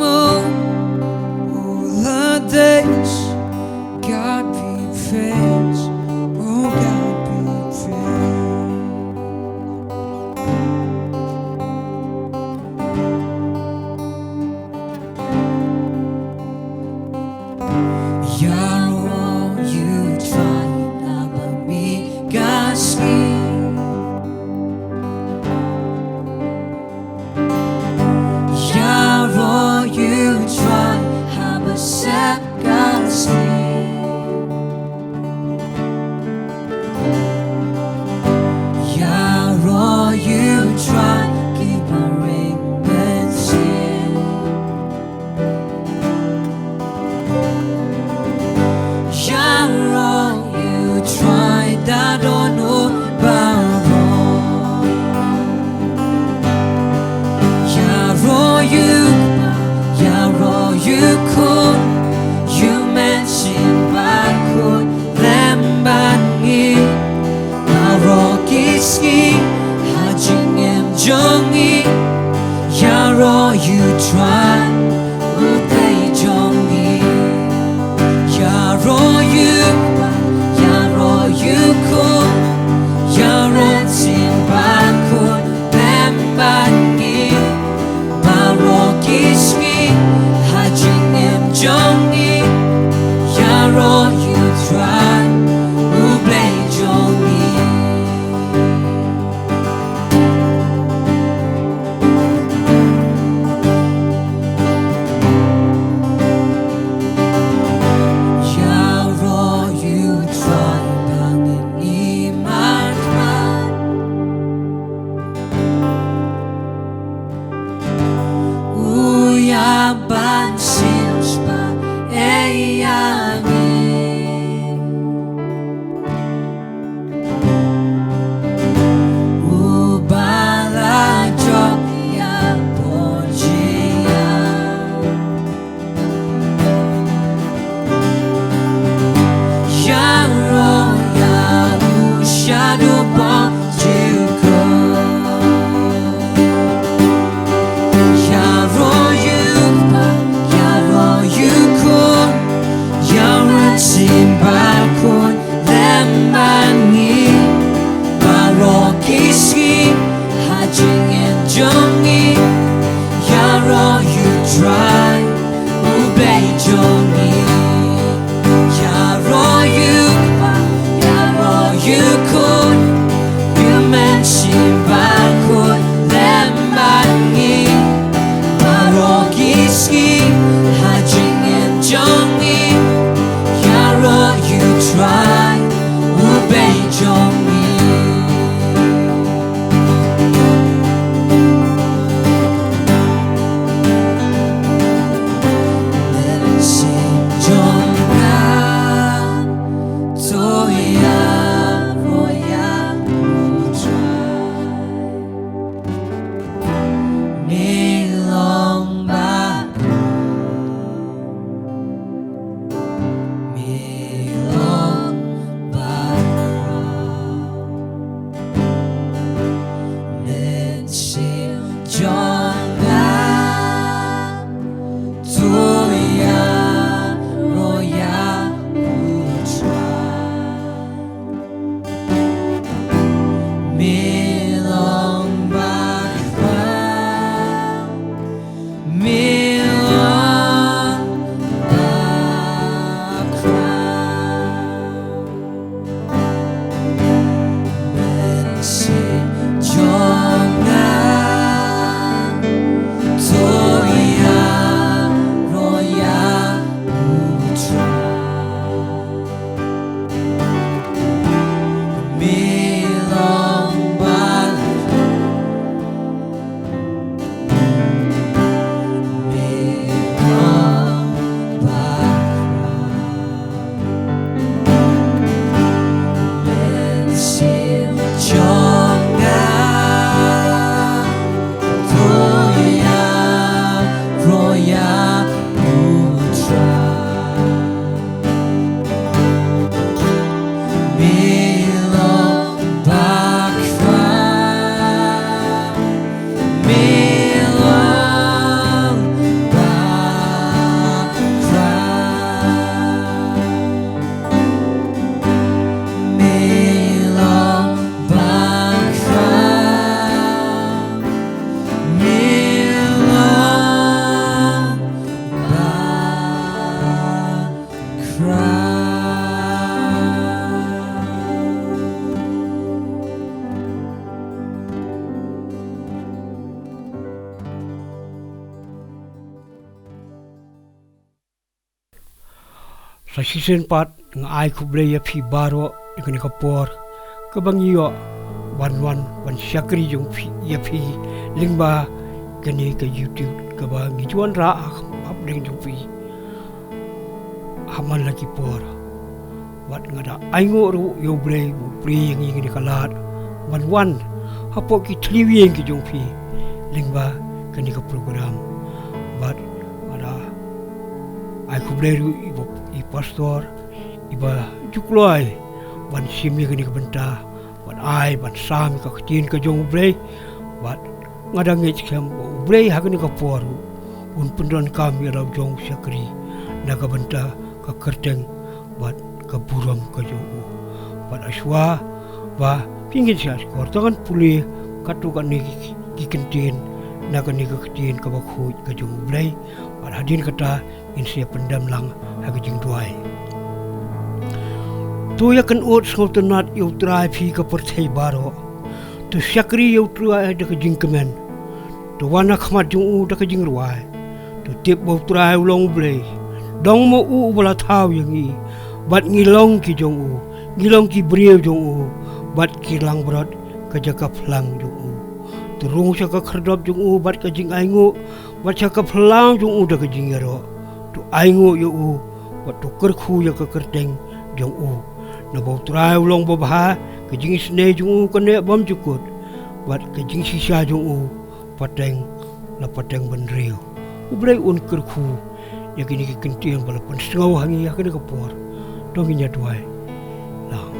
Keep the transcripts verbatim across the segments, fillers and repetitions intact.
All the days God be praised, oh God be praised. Ïaroh ïa U Trai haba me ka sngi. Ïaroh ïa U Trai haba sep ka sngi. Ïaroh ïa U Trai, ki barit mynsiem. Ïaroh ïa U Trai da ka dohnud baroh. Ïaroh ïa U Kpa, ïaroh ïa U Khun, ïa U Mynsiem Bakhuid lem bad ngi. Baroh ki sngi ha jingim jong ngi, ïaroh ïa U Trai, U Blei jong ngi. Ïaroh ïa U Kpa, ïaroh ïa U Khun, ïa U Mynsiem Bakhuid lem bad ngi. Baroh ki sngi ha jingim jong ngi, ïaroh ïa U Trai, U Blei jong ngi. Ïaroh ïa U Trai ba ngin ïa markhmat. U ïa ban sngewsih ba ei ïa ngi. U ba la jop ïa por jong ngi. Ïaroh ïa U shaduh bor jong U Kpa. Ïaroh ïa U Kpa, ïaroh ïa U Khun, ïa U Mynsiem Bakhuid lem bad ngi. Baroh ki sngi ha jingim jong ngi, ïaroh ïa U Trai, U Blei jong ngi. Ïaroh ïa U Kpa, ïaroh ïa U Khun, ïa U Mynsiem Bakhuid lem bad ngi. Baroh ki sngi ha jingim jong ngi, ïaroh ïa U Trai, U Blei jong ngi. Mynsiem jong nga, to ïaroh ïa U Trai. Me long bakhraw. Me long bakhraw. Mynsiem jong nga, to ïaroh ïa U Trai. Me long bakhraw. Me long bakhraw. Mynsiem jong nga, to ïaroh ïa U Trai. Me long bakhraw. Sa shisien pat nga ai khublei ïa phi baroh ïa kane ka por kaba ngi ïoh ban wan ban shakri jong phi ïa phi lyngba kane ka YouTube kaba ngi ju wanrah hapdeng jong phi ha man la ki por. Bad nga da ainguh ruh ïa U Blei ba u plie ïa ngi kane ka lad ban wan hapoh ki thliew ïing ki jong phi lyngba kane ka program. Bad nga da ai khublei ruh ïa i pastor iba ju kloi ban shim ïa kane ka bynta ban ai ban sam ïa ka ktien ka jong U Blei. Bad nga da ngeit skhem ba U Blei ha kane ka por ruh un pyndonkam ïa la u jong u shakri na ka bynta ka kyrteng bad ka burom ka jong u. Bad shuwa ba phi ngeit sha skor, to ngan pule katto katne ki, ki ktien na kane ka ktien kaba khuid ka jong U Blei. Bad hadien kata ngin sa ïa pyndem lang ha ka jingduwai. To ïa kynnoh sngewtynnat ïa U Trai phi ka pyrthei baroh. To shakri ïa U Trai da ka jingkmen. To wan ha khmat jong u da ka jingrwai. To tip ba U Trai u long U Blei. Dong mo u uba la thaw ïa ngi. Bad ngi long ki jong u. Ngi long ki briew jong u. Bad ki langbrot ka jaka phlang jong u. To rung sha ka khyrdop jong u bad ka jingainguh. Bad sha ka phlang jong u da ka jingïaroh. To ainguh ïa u. Bad to kyrkhu ïa ka kyrteng jong u. Naba U Trai u long babha, ka jingisynei jong u ka neh bymjukut. Bad ka jingshisha jong u pateng la pateng bynriew. U Blei un kyrkhu ïa kine ki ktien ba la pynsngew ha ngi ha kane ka por. To ngin ïa duwai lang.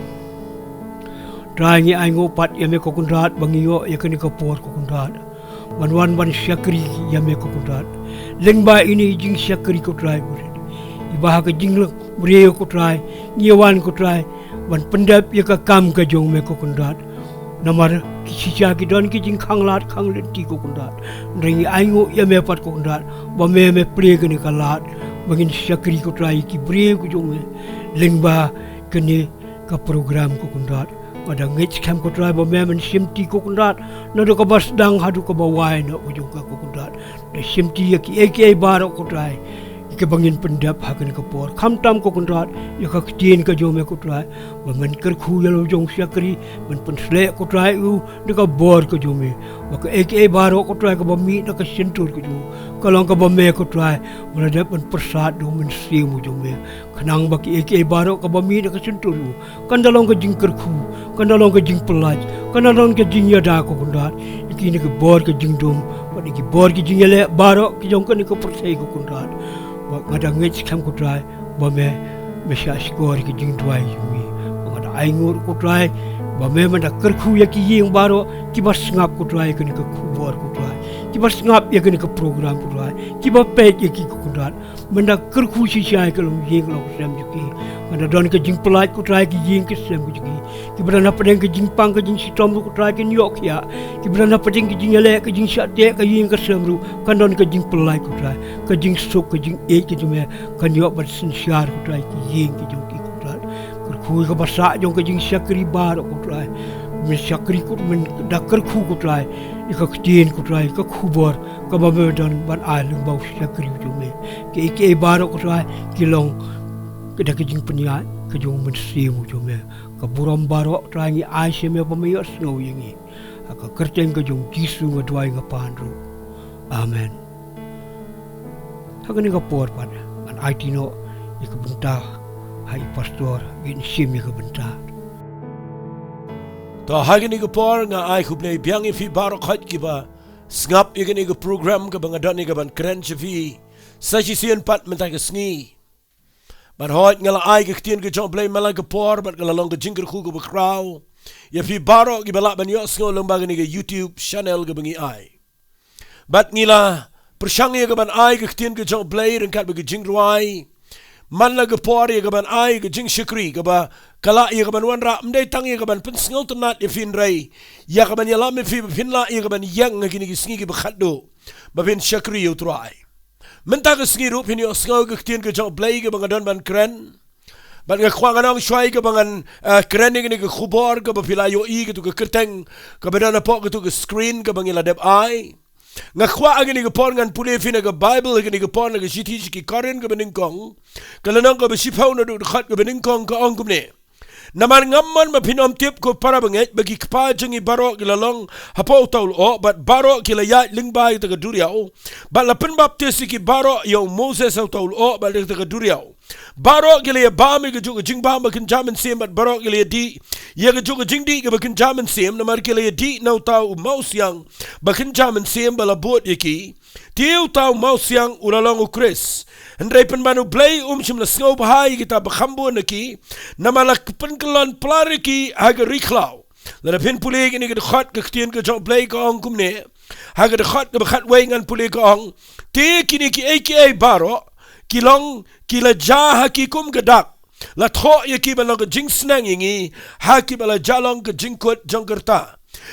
Trai, ngi ainguh pat ïa me ko Kynrad ba ngi ïoh ïa kane ka por ko Kynrad ban wan ban shakri ïa me ko Kynrad. Lyngba ine i jingshakri ko Trai, iba ha ka jinglong briew ko Trai, ngi wan ko Trai ban pyndep ïa ka kam ka jong me ko Kynrad. Namar ki shisha ki don ki jingkhanglad khanglynti ko Kynrad. Hynrei ngi ainguh ïa me pat ko Kynrad ba me me plie kane ka lad ba ngin shakri ko Trai ïa ki briew ki jong me lyngba kane ka program ko Kynrad. Nga da ngeit skhem ko Trai ba me men shimti ko Kynrad, naduh kaba sdang haduh kaba wai noh ka jong ka ko Kynrad. Da shimti ïa kiei kiei baroh ko Trai ïa kiba ngin pyndep ha kane ka por. Khamtam ko Kynrad ïa ka ktien ka jong me ko Trai, ba men kyrkhu ïa la u jong u shakri, men pynsleh ko Trai u da ka bor ka jong me. Ba kaei kaei baroh ko Trai kaba mih na ka shyntur ka jong u, ka long kaba me ko Trai ba la dep ban pyrsad da u Mynsiem u jong me. Khnang ba kiei kiei baroh kaba mih na ka shyntur u kan da long ka jingkyrkhu, kan da long ka jingpyllait, kan da long ka jingïada ko Kynrad ïa kine ki bor ka jingdum bad ïa ki bor ka jingïaleh baroh ki jong kane ka pyrthei ko Kynrad. Ba nga da ngeit skhem ko Trai ba me, me shah shkor ïa ka jingduwai jong ngi. Ba nga da ainguh ko Trai ba me, men da kyrkhu ïa ki ïing baroh kiba sngap ko Trai ïa kane ka khubor ko Trai, kiba sngap ïa kane ka program ko Trai, kiba peit ïa ki ko Kynrad. Men da kyrkhu shisha ïa ka longïing ka longsem jong ki. Men da don ka jingpyllait ko Trai ki ïing ki sem ki jong ki. Kiba don hapdeng ka jingpang ka jingshitom ruh ko Trai kin ïoh khiah. Kiba don hapdeng ka jingïaleh ka jingshah teh ka ïing ka sem ruh kan don ka jingpyllait ko Trai. Ka jingsuk ka jingïeit ka jong me kan ïoh ban synshar ko Trai ki ïing ki jong ki ko Trai. Kyrkhu ïa kaba sah jong ka jingshakri baroh ko Trai. Men shakri ko, men da kyrkhu ko Trai ïa ka ktien ko Trai, ka khubor kaba me don ban ai lyngba u shakri u jong me. Kiei kiei baroh ko Trai ki long da ka jingpynïaid ka jong u Mynsiem u jong me. Ka burom baroh ko Trai ngi ai sha me ba me ïohsngew ïa ngi. Ha ka kyrteng ka jong u Jisu nga duwai nga pan ruh. Amen. Ha kane ka por pat ngan aiti noh ïa ka bynta ha i pastor ba in shim ïa ka bynta. To ha kane ka por nga ai khublei biang ïa phi baroh khoit kiba sngap ïa kane ka program kaba nga don ïa ka ban kren sha phi sa shisien pat mynta ka sngi. Bad hooid nga la ai ka ktien ka jong U Blei man la ka por bad ka la long ka jingkyrkhu kaba khraw ïa phi baroh kiba lah ban ïohsngew lyngba kane ka YouTube channel kaba ngi ai. Bad ngi la pyrshang ïa ka ban ai ka ktien ka jong U Blei ryngkat bad ka jingrwai man la ka por ïa ka ban ai ka jingshakri kaba ka lah ïa ka ban wanrah, ym dei tang ïa ka ban pynsngewtynnat ïa phi hynrei ïa ka ban ïalam ïa phi ba phin lah ïa ka ban ïeng ha kine ki sngi kiba khatduh ba phin shakri ïa U Trai. Mynta ka sngi ruh phin ïohsngew ka ktien ka jong U Blei kaba nga don ban kren. Bad nga kwah ngan ong shuwa ïa kaba ngan, eh, kren ïa kane ka khubor kaba phi la ïohi, katu ka kyrteng kaba don hapoh katu ka screen kaba ngi la dep ai. Nga kwah ha kane ka por ngan pule ïa phi na ka Baibl, ha kane ka por na ka shithi sha ki Korinth kaba nyngkong, ka lynnong kaba shiphew naduh ka dkhot kaba nyngkong, ka ong kumne: Namar ngam mon ba phin ym tip, ko para bangeit, ba ki kpa jong ngi baroh ki la long hapoh uta u lyoh, bad baroh ki la ïaid lyngba ïa kata ka duriaw, bad la pynbaptis ïa ki baroh ïa u Moses ha uta u lyoh bad ïa kata ka duriaw. Baroh ki la ïa bam ïa kajuh ka jingbam ba kynja mynsiem, bad baroh ki la ïa dih ïa kajuh ka jingdih kaba kynja mynsiem, namar ki la ïa dih na uta u mawsiang ba kynja mynsiem ba la bud ïa ki. Te uta u mawsiang u la long u Khrist. Hynrei pynban U Blei um shym la sngewbha ïa kita ba kham bun na ki, namar la pynkyllon palat ïa ki ha ka ri khlaw. Lada phin pule kane ka dkhot ka ktien ka jong U Blei ka ong kumne, ha ka dkhot kaba khatwei ngan pule ka ong: Te kine kiei kiei baroh ki long, ki la jia ha ki kum ka dak, la thoh ïa ki ban long ka jingsneng ïa ngi ha kiba la jia long ka jingkut jong ka rta.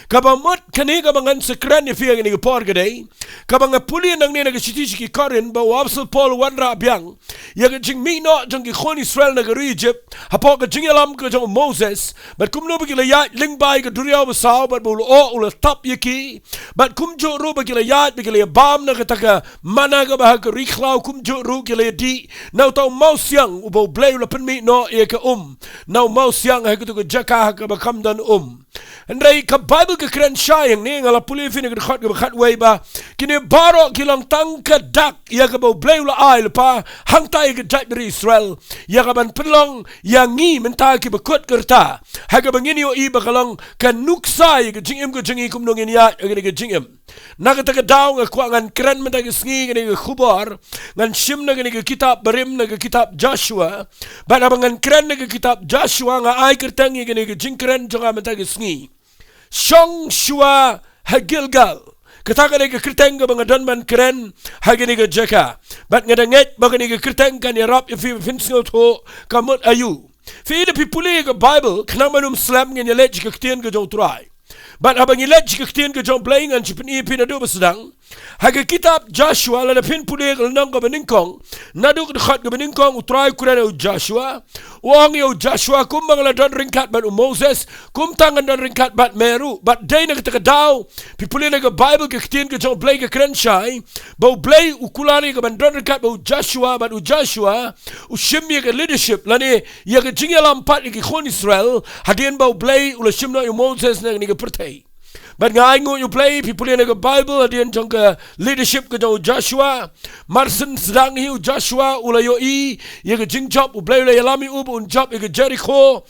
Kaba mut kane kaba ngan sa kren ïa phi ha kane ka por ka dei kaba nga pule nangne na ka shithi sha ki Korinth, ba u Apostol Paul u wanrah biang ïa ka jingmih noh jong ki khun Israel na ka ri Ijipt hapoh ka jingïalam ka jong u Moses, bad kumno ba ki la ïaid lyngba ïa ka duriaw basaw, bad ba u lyoh u la tap ïa ki, bad kumjuh ruh ba ki la ïaid, ba ki la ïa bam na kata ka manna kaba ha ka ri khlaw, kumjuh ruh ki la ïa dih na uta u mawsiang uba U Blei u la pynmih noh ïa ka um na u mawsiang ha kata ka jaka ha kaba kham don um. Hynrei ka Baibl ka kren shai hangne, nga la pule ïa phi na ka dkhot kaba khatwei ba kine baroh ki long tang ka dak ïa kaba U Blei u la ai lypa hangta ïa ka jaitbynriew Israel, ïa kaban pynlong ïa ngi mynta kiba kut ka rta, ha kaba ngin ïohi ba ka long ka nuksa ïa ka jingim ka jong ngi, kumno ngin ïaid ha kane ka jingim. Na kata ka daw nga kwah ngan kren mynta ka sngi kane ka khubor, ngan shim na kane ka kitab Barim, na ka kitab Joshua. Bad haba ngan kren na ka kitab Joshua, nga ai kyrteng ïa kane ka jingkren jong nga mynta ka sngi: Shong shuwa ha Gilgal. Kata ka dei ka kyrteng kaba nga don ban kren ha kane ka jaka. Bad nga da ngeit ba kane ka kyrteng kan ïarap ïa phi ba phin sngewthuh ka mut aïu. Phi, lada phi pule ïa ka Baibl, khnang ban ym slem, ngin ïa leit sha ka ktien ka jong U Trai. Bad haba ngi leit sha ka ktien ka jong U Blei, ngan sa pyni ïa phi naduh ba sdang. Ha ka kitab Joshua, lada phin pule ka lynnong kaba nyngkong, naduh ka dkhot kaba nyngkong, U Trai u kren ïa u Joshua, u ong ïa u Joshua: Kumba nga la don ryngkat bad u Moses, kumta ngan don ryngkat bad me ruh. Bad dei na kata ka daw, phi pule na ka Baibl, ka ktien ka jong U Blei ka kren shai ba U Blei u kular ïa ka ban don ryngkat bad u Joshua, bad u Joshua u shim ïa ka leadership lane ïa ka jingïalam pat ïa ki khun Israel, hadien ba U Blei u la shim noh ïa u Moses na kane ka pyrthei. Bad nga ainguh ïa U Blei, phi pule na ka Baibl, hadien jong ka leadership ka jong u Joshua, mar syn sdang hi u Joshua u la ïohi ïa ka jingjop, U Blei u la ïalam ïa u ba un jop ïa ka Jerikho.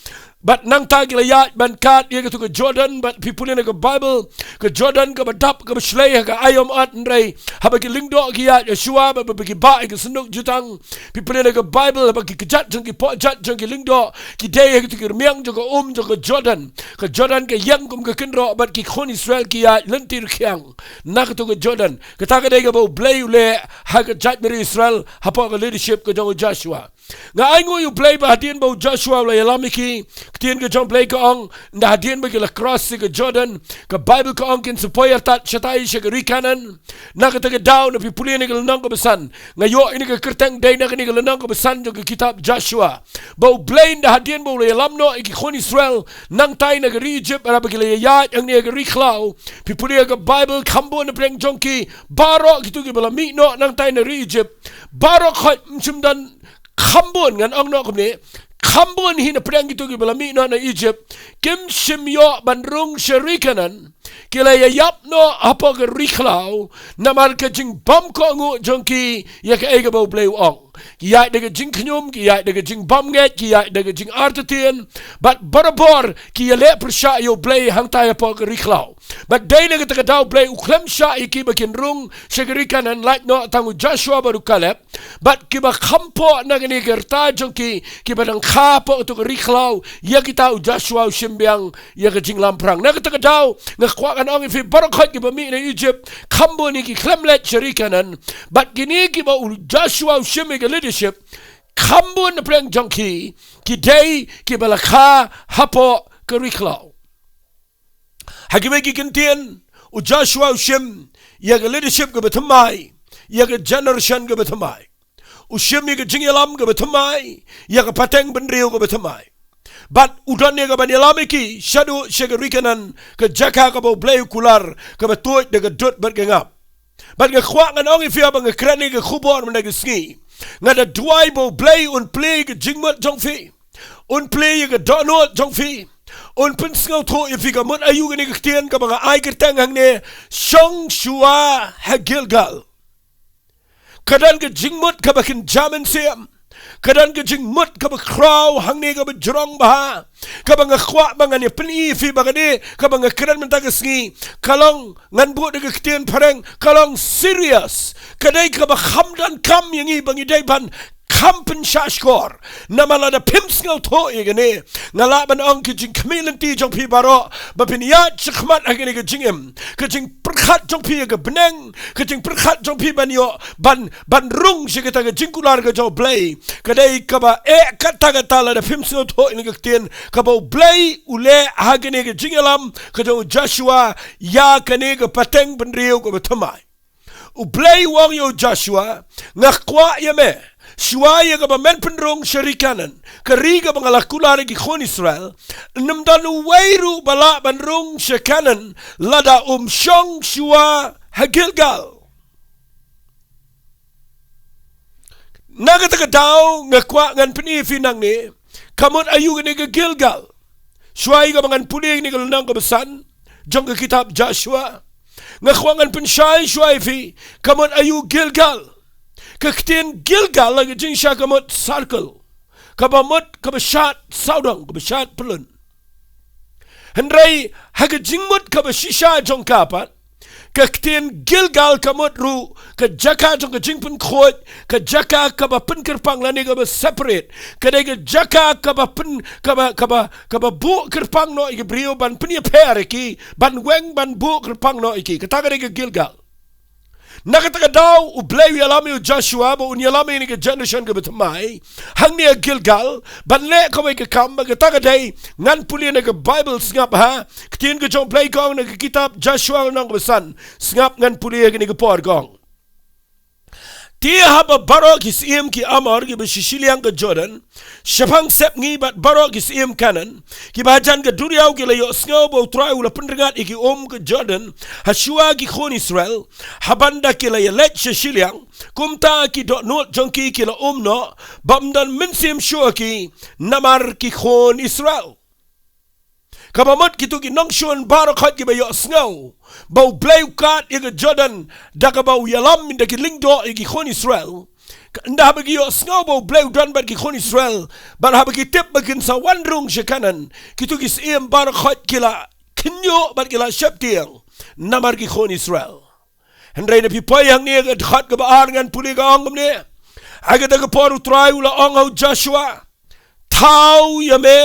Bad nangta ki la ïaid ban kad ïa kato ka Jordan, bad phi pule na ka Baibl, ka Jordan kaba dap kaba shlei ha ka aïom ot, hynrei haba ki lyngdoh ki ïaid shuwa, bad ba ki bah ïa ka synduk jutang, phi pule na ka Baibl, haba ki kjat jong ki, pohjat jong ki lyngdoh ki dei ha kito ki rmiang jong ka um jong ka Jordan. Ka Jordan ka ïeng kum ka kynroh, bad ki khun Israel ki ïaid lynti rkhiang na kato ka Jordan. Kata ka dei kaba U Blei u leh ha ka jaitbynriew Israel hapoh ka leadership ka jong u Joshua. Nga ainguh ïa U Blei ba hadien ba u Joshua u la ïalam ïa ki, ka ktien ka jong U Blei ka ong, ynda hadien ba ki la cross ïa ka Jordan, ka Baibl ka ong kin sa poi artat shatai sha ka ri Kanaan. Na kata ka daw, lada phi pule na ka lynnong kaba san, nga ïoh ïa kane ka kyrteng dei na kane ka lynnong kaba san jong ka kitab Joshua, ba U Blei ynda hadien ba u la ïalam noh ïa ki khun Israel nangtai na ka ri Ijipt, haba ki la ïaid hangne ha ka ri khlaw, phi pule ha ka Baibl, kham bun na pdeng jong ki, baroh kito kiba la mih noh nangtai na ri Ijipt, baroh khoit, ym shym don, kham bun, ngan ong noh kumne, kham bun hi na pdeng kito kiba la mih noh na Ijipt kim shym ïoh ban rung sha ri Kanaan. Ki la ïaïap noh hapoh ka ri khlaw namar ka jingbymkohnguh jong ki ïa kaei kaba U Blei u ong. Ki ïaid da ka jingkhñium, ki ïaid da ka jingbymngeit, ki ïaid da ka jingartatien, bad barabor ki ïaleh pyrshah ïa U Blei hangtai hapoh ka ri khlaw. Bad dei na kata ka daw U Blei u khlem shah ïa ki ba kin rung sha ka ri Kanaan, lait noh tang u Joshua bad u Kaleb. Bad kiba kham pop na kane ka rta jong ki, kiba dang kha hapoh kato ka ri khlaw, ïa kita u Joshua u shim biang ïa ka jinglamphrang. Na kata ka daw, nga kwah ngan ong ïa phi, baroh khoit kiba mih na Ijipt, kham bun hi ki khlem leit sha ri Kanaan. Bad kine kiba u Joshua u shim ïa ka leadership, kham bun na pdeng jong ki, ki dei kiba la kha hapoh ka ri khlaw. Ha kiwei ki kyntien, u Joshua u shim ïa ka leadership kaba thymmai, ïa ka generation kaba thymmai. U shim ïa ka jingïalam kaba thymmai, ïa ka pateng bynriew kaba thymmai. Bad u don ïa ka ban ïalam ïa ki shaduh sha ka ri Kanaan, ka jaka kaba U Blei u kular, kaba tuid da ka dud bad ka ngap. Bad nga kwah ngan ong ïa phi ba nga kren ïa ka khubor mynta ka sngi. Nga da duwai ba U Blei un plie ïa ka jingmut jong phi. Un plie ïa ka dohnud jong phi. Un pynsngewthuh ïa phi ka mut aïu kane ka ktien kaba nga ai kyrteng hangne, shong shuwa ha Gilgal. Ka don ka jingmut kaba kynja mynsiem. Ka don ka jingmut kaba khraw hangne kaba jrong bha. Kaba nga kwah ba ngan ïa pyni ïa phi ba kane kaba nga kren mynta ka sngi, ka long, ngan buh da ka ktien phareng, ka long serious. Ka dei kaba kham donkam ïa ngi ba ngi dei ban kham pynshah shkor. Namar lada phim sngewthuh ïa kane, nga lah ban ong ka jingkhmih lynti jong phi baroh ba phin ïaid shakhmat ha kane ka jingim. Ka jingpyrkhat jong phi ïa ka bneng, ka jingpyrkhat jong phi ban ïoh, ban, ban rung sha kata ka jingkular ka jong U Blei, ka dei kaba eh katta katta lada phim sngewthuh ïa kane ka ktien kaba U Blei u leh ha kane ka jingïalam ka jong u Joshua ïa kane ka pateng bynriew kaba thymmai. U Blei u ong ïa u Joshua, nga kwah ïa me, shuwa ïa kaba men pynrung sha ri Kanaan, ka ri kaba nga la kular ïa ki khun Israel, ym don uwei ruh ba lah ban rung sha Kanaan lada um shong shuwa ha Gilgal. Na kata ka daw nga kwah ngan pyni ïa phi nangne ka mut aïu kane ka Gilgal. Shuwa ïa kaba ngan pule ïa kane ka lynnong kaba san jong ka kitab Joshua, nga kwah ngan pynshai shuwa ïa phi ka mut aïu Gilgal. Ka ktien Gilgal la ka jingshah ka mut circle, kaba mut kaba shad sawdong, kaba shad pyllun. Hynrei ha ka jingmut kaba shisha jong ka pat, ka ktien Gilgal ka mut ruh ka jaka jong ka jingpynkhuid, ka jaka kaba pynkyrpang lane kaba separate, ka dei ka jaka kaba pyn, kaba, kaba, kaba buh kyrpang noh ïa ki briew ban pynïapher ïa ki, ban weng ban buh kyrpang noh ïa ki. Kata ka dei ka Gilgal. Na kata ka daw U Blei u ïalam ïa u Joshua ba un ïalam ïa kane ka generation kaba thymmai hangne ha Gilgal ban leh kawei ka kam, ba kata ka dei, ngan pule na ka Bible, sngap ha. Ka ktien ka jong U Blei ka ong na ka kitab Joshua lynnong kaba san, sngap, ngan pule ha kane ka por, ka ong: Te haba baroh ki syiem ki Amor kiba sha shiliang ka Jordan shaphang sepngi bad baroh ki syiem Kanaan kiba hajan ka duriaw ki la ïohsngew ba U Trai u la pynrngat ïa ki um ka Jordan ha shuwa ki khun Israel, ha ban da ki la ïaleit sha shiliang, kumta ki dohnud jong ki ki la um noh, bym don mynsiem shuh ha ki namar ki khun Israel. Kaba mut kito ki nongshun baroh khoit kiba ïohsngew ba U Blei u kad ïa ka Jordan da kaba u ïalam da ki lyngdoh ïa ki khun Israel. Ka, ynda haba ki ïohsngew ba U Blei u don bad ki khun Israel, bad haba ki tip ba kin sa wan rung sha Kanaan, kito ki syiem baroh khoit ki la khynñiuh bad ki la sheptieng namar ki khun Israel. Hynrei na phi poi hangne ha ka dkhot kaba ar, ngan pule, ka ong kumne: Ha kata ka por U Trai u la ong ha u Joshua: Thaw ïa me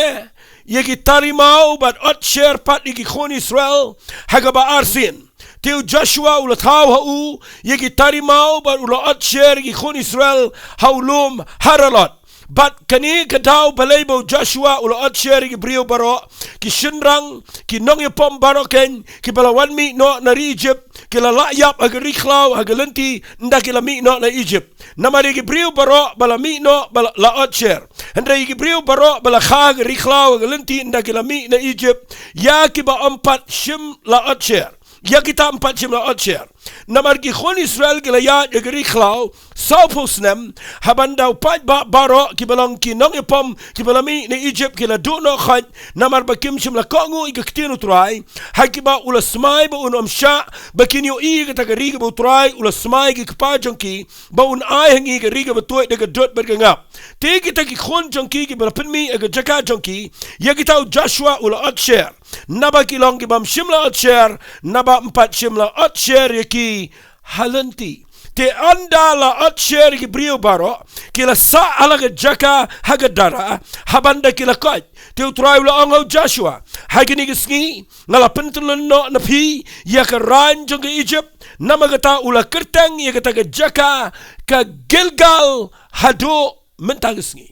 ïa ki tari maw bad ot sher pat ïa ki khun Israel ha kaba arsien. Te u Joshua u la thaw ha u ïa ki tari maw bad u la ot sher ïa ki khun Israel ha u lum Haaralot. Bad kane ka daw balei ba u Joshua u la ot sher ïa ki briew baroh, ki shynrang, ki nongïapom baroh keiñ kiba la wan mih noh na ri Ijipt, ki la lah ïap ha ka ri khlaw ha ka lynti ynda ki la mih noh na Ijipt. Namar ïa ki briew baroh ba la mih noh ba la, la ot sher. Hynrei ïa ki briew baroh ba la kha ha ka ri khlaw ha ka lynti ynda ki la mih na Ijipt, ïa kiba ym pat shym la ot sher. Ïa kita ym pat shym la ot sher. Namar ki khun Israel ki la ïaid ha ka ri khlaw sawphew snem, ha ban da u paidbah baroh kiba long ki nongïapom kiba la mih na Ijipt ki la duh noh khoit, namar ba kim shym la kohnguh ïa ka ktien U Trai, ha kiba u la smai ba un ym shah ba kin ïohi ïa kata ka ri kaba U Trai u la smai ïa ki kpa jong ki ba un ai ha ngi, ka ri kaba tuid da ka dud bad ka ngap. Te kita ki khun jong ki kiba la pynmih ha ka jaka jong ki, ïa kita u Joshua u la ot sher. Naba ki long kibym shym la ot sher, naba ym pat shym la ot sher ïa ki ha lynti. Te ynda la ot sher ïa ki briew baroh, ki la sah ha la ka jaka ha ka dara, ha ban da ki la koit. Te U Trai u la ong ha u Joshua: Ha kine ki sngi nga la pyntyllun noh na phi ïa ka rain jong ka Ijipt. Namar kata u la kyrteng ïa kata ka jaka ka Gilgal haduh mynta ka sngi.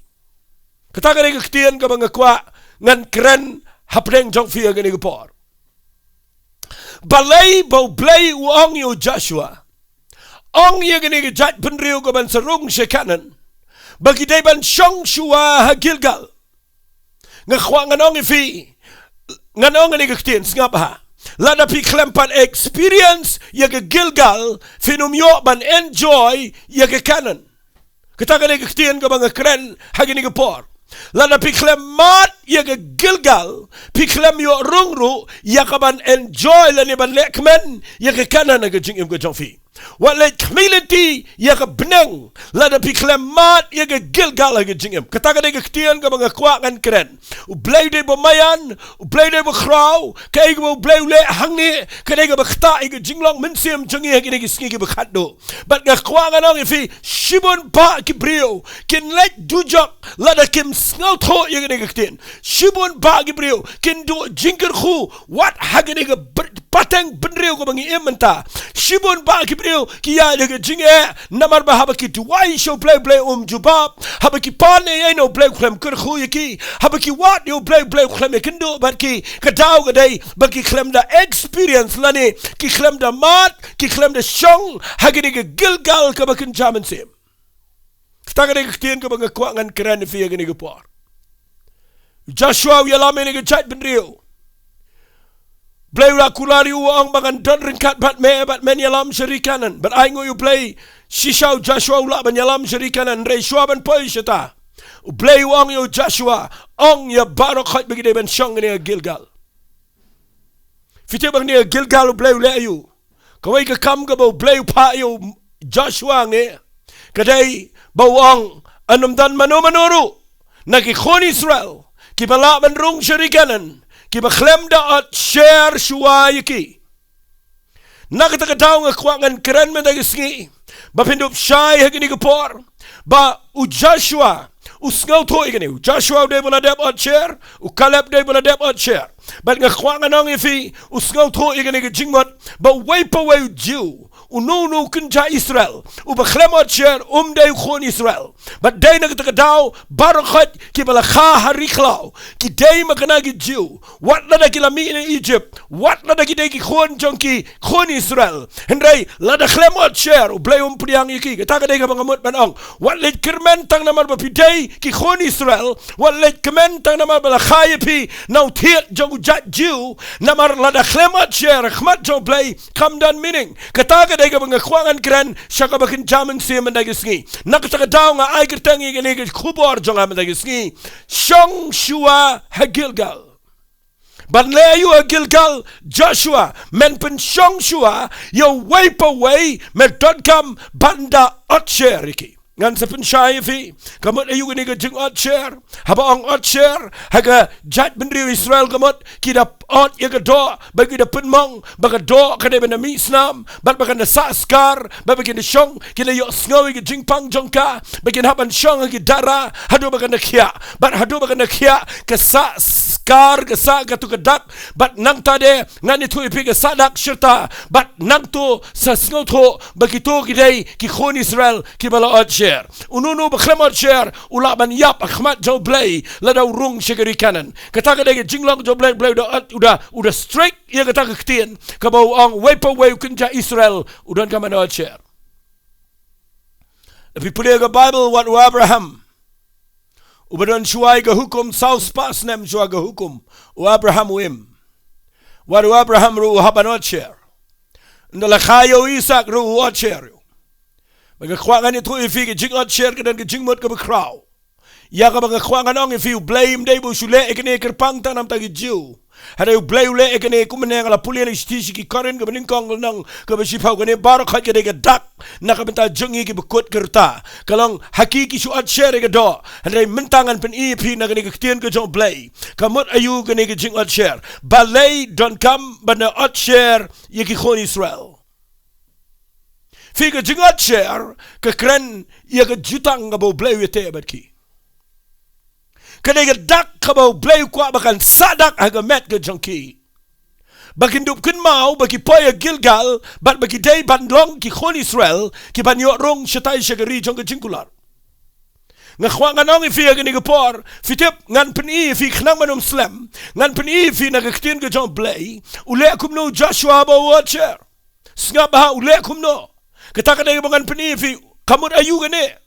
Kata ka dei ka ktien kaba nga kwah ngan kren hapdeng jong phi ha kane ka por. Balei ba U Blei u ong ïa u Joshua, ong ïa kane ka jaitbynriew ka ban sa rung sha Kanaan, ba ki dei ban shong shuwa ha Gilgal? Nga kwah ngan ong ïa phi, ngan ong ïa kane ka ktien, sngap ha. Lada phi khlem pat experience ïa ka Gilgal, phin ym ïoh ban enjoy ïa ka Kanan. Kata ka dei ka ktien kaba nga kren ha kine ki por. Lada phi khlem mad ïa ka Gilgal, phi khlem ïoh rung ruh ïa ka ban enjoy lane ban leh kmen ïa ka Kanan ha ka jingim ka jong phi. Wat leit khmih lynti ïa ka bneng lada phi khlem mad ïa ka Gilgal ha ka jingim. Kata ka dei ka ktien kaba nga kwah ngan kren. U Blei dei ba maïan, U Blei dei ba khraw, kaei kaba U Blei u leh hangne ka dei kaba ktah ïa ka jinglong mynsiem jong ngi ha kine ki sngi kiba khatduh. Bad nga kwah ngan ong ïa phi, shibun bah ki briew kin leit dujok lada kim sngewthuh ïa kane ka ktien. Shibun bah ki briew kin duh jingkyrkhu wat ha kane ka br-, pateng bynriew kaba ngi im mynta. Shibun bah ki briew ki ïaid ha ka jingeh namar ba haba ki duwai sha U Blei, U Blei um jubab. Haba ki pan ïa ïa na U Blei u khlem kyrkhu ïa ki. Haba ki wad ïa U Blei, U Blei u khlem ïakynduh bad ki. Ka daw ka dei ba ki khlem da experience lane ki khlem da mad, ki khlem da shong ha kane ka Gilgal kaba kynja mynsiem. Kata ka dei ka ktien kaba nga kwah ngan kren ïa phi ha kane ka por. Joshua u ïalam ïa kane ka jaitbynriew. Blei u la kular ïa u, u ong ba ngan don ryngkat bad me, bad men ïalam sha ri Kanan. Bad ai nguh ïa U Blei, shisha u Joshua u lah ban ïalam sha ri Kanan, hynrei shuwa ban poi shata, U Blei u ong ïa u Joshua, ong ïa baroh khoit ba ki dei ban shong hangne ha Gilgal. Phi tip ba hangne ha Gilgal U Blei u leh aïu? Kawei ka kam kaba U Blei u phah ïa u Joshua hangne ka dei ba u ong, yn ym don mano mano ruh na ki khun Israel kiba lah ban rung sha ri Kanan kiba khlem da ot sher shuwa ïa ki. Na kata ka daw nga kwah ngan kren mynta ka sngi ba phin dup shai ha kane ka por ba u Joshua u sngewthuh ïa kane. U Joshua u dei ba la dep ot sher, u Kaleb u dei ba la dep ot sher. Bad nga kwah ngan ong ïa phi, u sngewthuh ïa kane ka jingmut ba uwei pa uwei u Jiw, uno uno u kynja Israel uba khlem ot sher um dei u khun Israel. Bad dei na kata ka daw baroh khoit kiba la kha ha ri khlaw ki dei ma kane ki Jiw. Wat lada ki la mih na Egypt, wat lada ki dei ki khun jong ki khun Israel, hynrei lada khlem ot sher U Blei um pdiang ïa ki. Kata ka dei kaba nga mut ban ong. Wat leit kyrmen tang namar ba phi dei ki khun Israel. Wat leit kmen tang namar ba la kha ïa phi na u thied jong u jait Jiw. Namar lada khlem ot sher ha khmat jong U Blei, kam don meaning. Kata ka dei kaba nga kwah ngan kren sha kaba kynja mynsiem mynta ka sngi. Na kata ka daw nga ai kyrteng ïa kane ka khubor jong nga mynta ka sngi, shong shuwa ha Gilgal. Ban leh aïu ha Gilgal? Joshua, men pynshong shuwa ïa uwei pa uwei, me donkam ban da ot sher ïa ki. Ngan sa pynshai ïa phi, ka mut aïu kane ka jing ot sher? Haba ong ot sher ha ka jaitbynriew Israel, ka mut ki da ot ïa ka doh, ba ki da pynmong ba ka doh ka dei ban da mih snam, bad ba kan da sah skar, bad ba kin da shong, kin da ïohsngew ïa ka jingpang jong ka, ba kin hap ban shong ha ki dara haduh ba kan da khiah, bad haduh ba kan da khiah ka sah skar, ka sah katto ka dak. Bad nangta de ngan ïathuh ïa phi ka sah dak shirta, bad nangta sa sngewthuh ba kito ki dei ki khun Israel kiba la ot sher. Uno uno ba khlem ot sher u lah ban ïap ha khmat jong U Blei lada u rung sha ka ri Kanan. Kata ka dei ka jinglong jong U Blei, U Blei u da ot, u da, u da strict ïa kata ka ktien kaba u ong uwei pa uwei u kynja Israel u donkam ban da ot sher. Lada phi pule ka Baibl, wat u Abraham uba don shuwa ïa ka hukum, saw spah snem shuwa ka hukum, u Abraham u im. Wat u Abraham ruh u hap ban ot sher. Ynda la kha ïa u Isaak ruh u ot sher. Bad nga kwah ngan ïathuh ïa phi, ka jing ot sher ka don ka jingmut kaba khraw. Ïa kaba nga kwah ngan ong ïa phi, U Blei um dei ba u shu leh ïa kane kyrpang tang namar ki Jiw. Hynrei U Blei u leh ïa kane, kumne nga la pule na shithi sha ki Korinth kaba nyngkong, ka lynnong kaba shiphew, kane baroh khoit ka dei ka dak na ka bynta jong ngi kiba kut ka rta. Ka long ha ki ki shu ot sher ïa ka doh. Hynrei mynta ngan pyni ïa phi na kane ka ktien ka jong U Blei, ka mut aïu kane ka jing ot sher. Balei donkam ban da ot sher ïa ki khun Israel? Phi, ka jing ot sher ka kren ïa ka jutang kaba U Blei u ïateh bad ki. Ka dei ka dak kaba U Blei u kwah ba kan sah dak ha ka met ka jong ki, ba kin dup kynmaw ba ki poi ha Gilgal, bad ba ki dei ban long ki khun Israel kiban ïoh rung shatai sha ka ri jong ka jingkular. Nga kwah ngan ong ïa phi ha kane ka por, phi tip, ngan pyni ïa phi khnang ban ym slem, ngan pyni ïa phi na ka ktien ka jong U Blei u leh kumno u Joshua ba u ot sher. Sngap bha u leh kumno. Kata ka dei kaba ngan pyni ïa phi, ka mut aïu kane.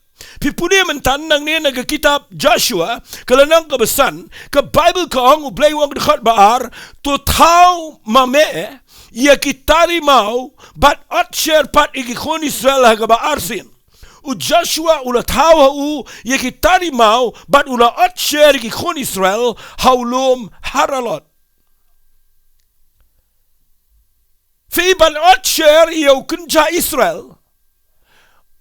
Phi pule mynta nangne na ka kitab Joshua, ka lynnong kaba san, ka Baibl ka ong, U Blei u ong ha ka dkhot ba ar, to thaw ma me ïa ki tari maw, bad ot sher pat ïa ki khun Israel ha kaba arsien. U Joshua u la thaw ha u ïa ki tari maw, bad u la ot sher ïa ki khun Israel ha u lum Haralot. Phi, ban ot sher ïa u kynja Israel,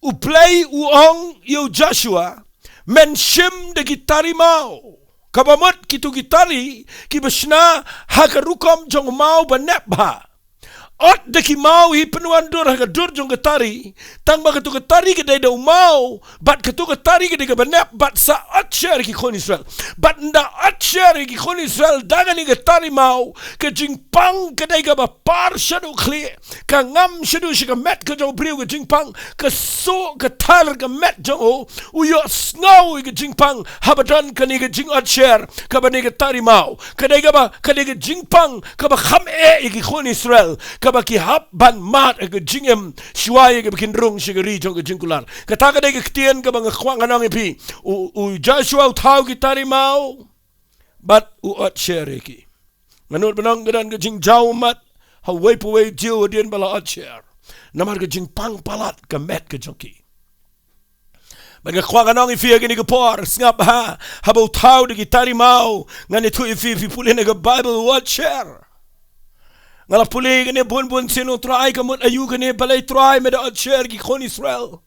U Blei u ong ïa u Joshua, men shim da ki tari maw, kaba mut kito ki tari kiba shna ha ka rukom jong u maw ba nep bha. Ot da ki maw, hi pynwandur ha ka dur jong ka tari, tang ba kato ka tari ka dei da u maw, bad kato ka tari ka dei kaba nep, bad sa ot sher ïa ki khun Israel. Bad ynda ot sher ïa ki khun Israel da kane ka tari maw, ka jingpang ka dei kaba par shaduh khlieh, ka ngam shaduh sha ka met ka jong u briew ka jingpang, ka suh ka thar ka met jong u, u ïohsngew ïa ka jingpang haba don kane ka jingot sher kaba dei ka tari maw. Ka dei kaba, ka dei ka jingpang kaba kham eh ïa ki khun Israel, kaba ki hap ban mad ïa ka jingim shuwa ïa kaba kin rung sha ka ri jong ka jingkular. Kata ka dei ka ktien kaba nga kwah ngan ong ïa phi. U, u Joshua u thaw ki tari maw, bad u ot sher ïa ki. Nga nud ban ong ka don ka jingjaw ummat ha uwei pa uwei u Jiw hadien ba la ot sher, namar ka jingpang palat ka met ka jong ki. Bad nga kwah ngan ong ïa phi ha kane ka por, sngap bha, haba u thaw da ki tari maw, ngan ïathuh ïa phi, phi pule na ka Baibl, u ot sher. Nga la pule kane bun bun sien, U Trai, ka mut aïu kane, balei Trai me da ot sher ïa ki khun Israel?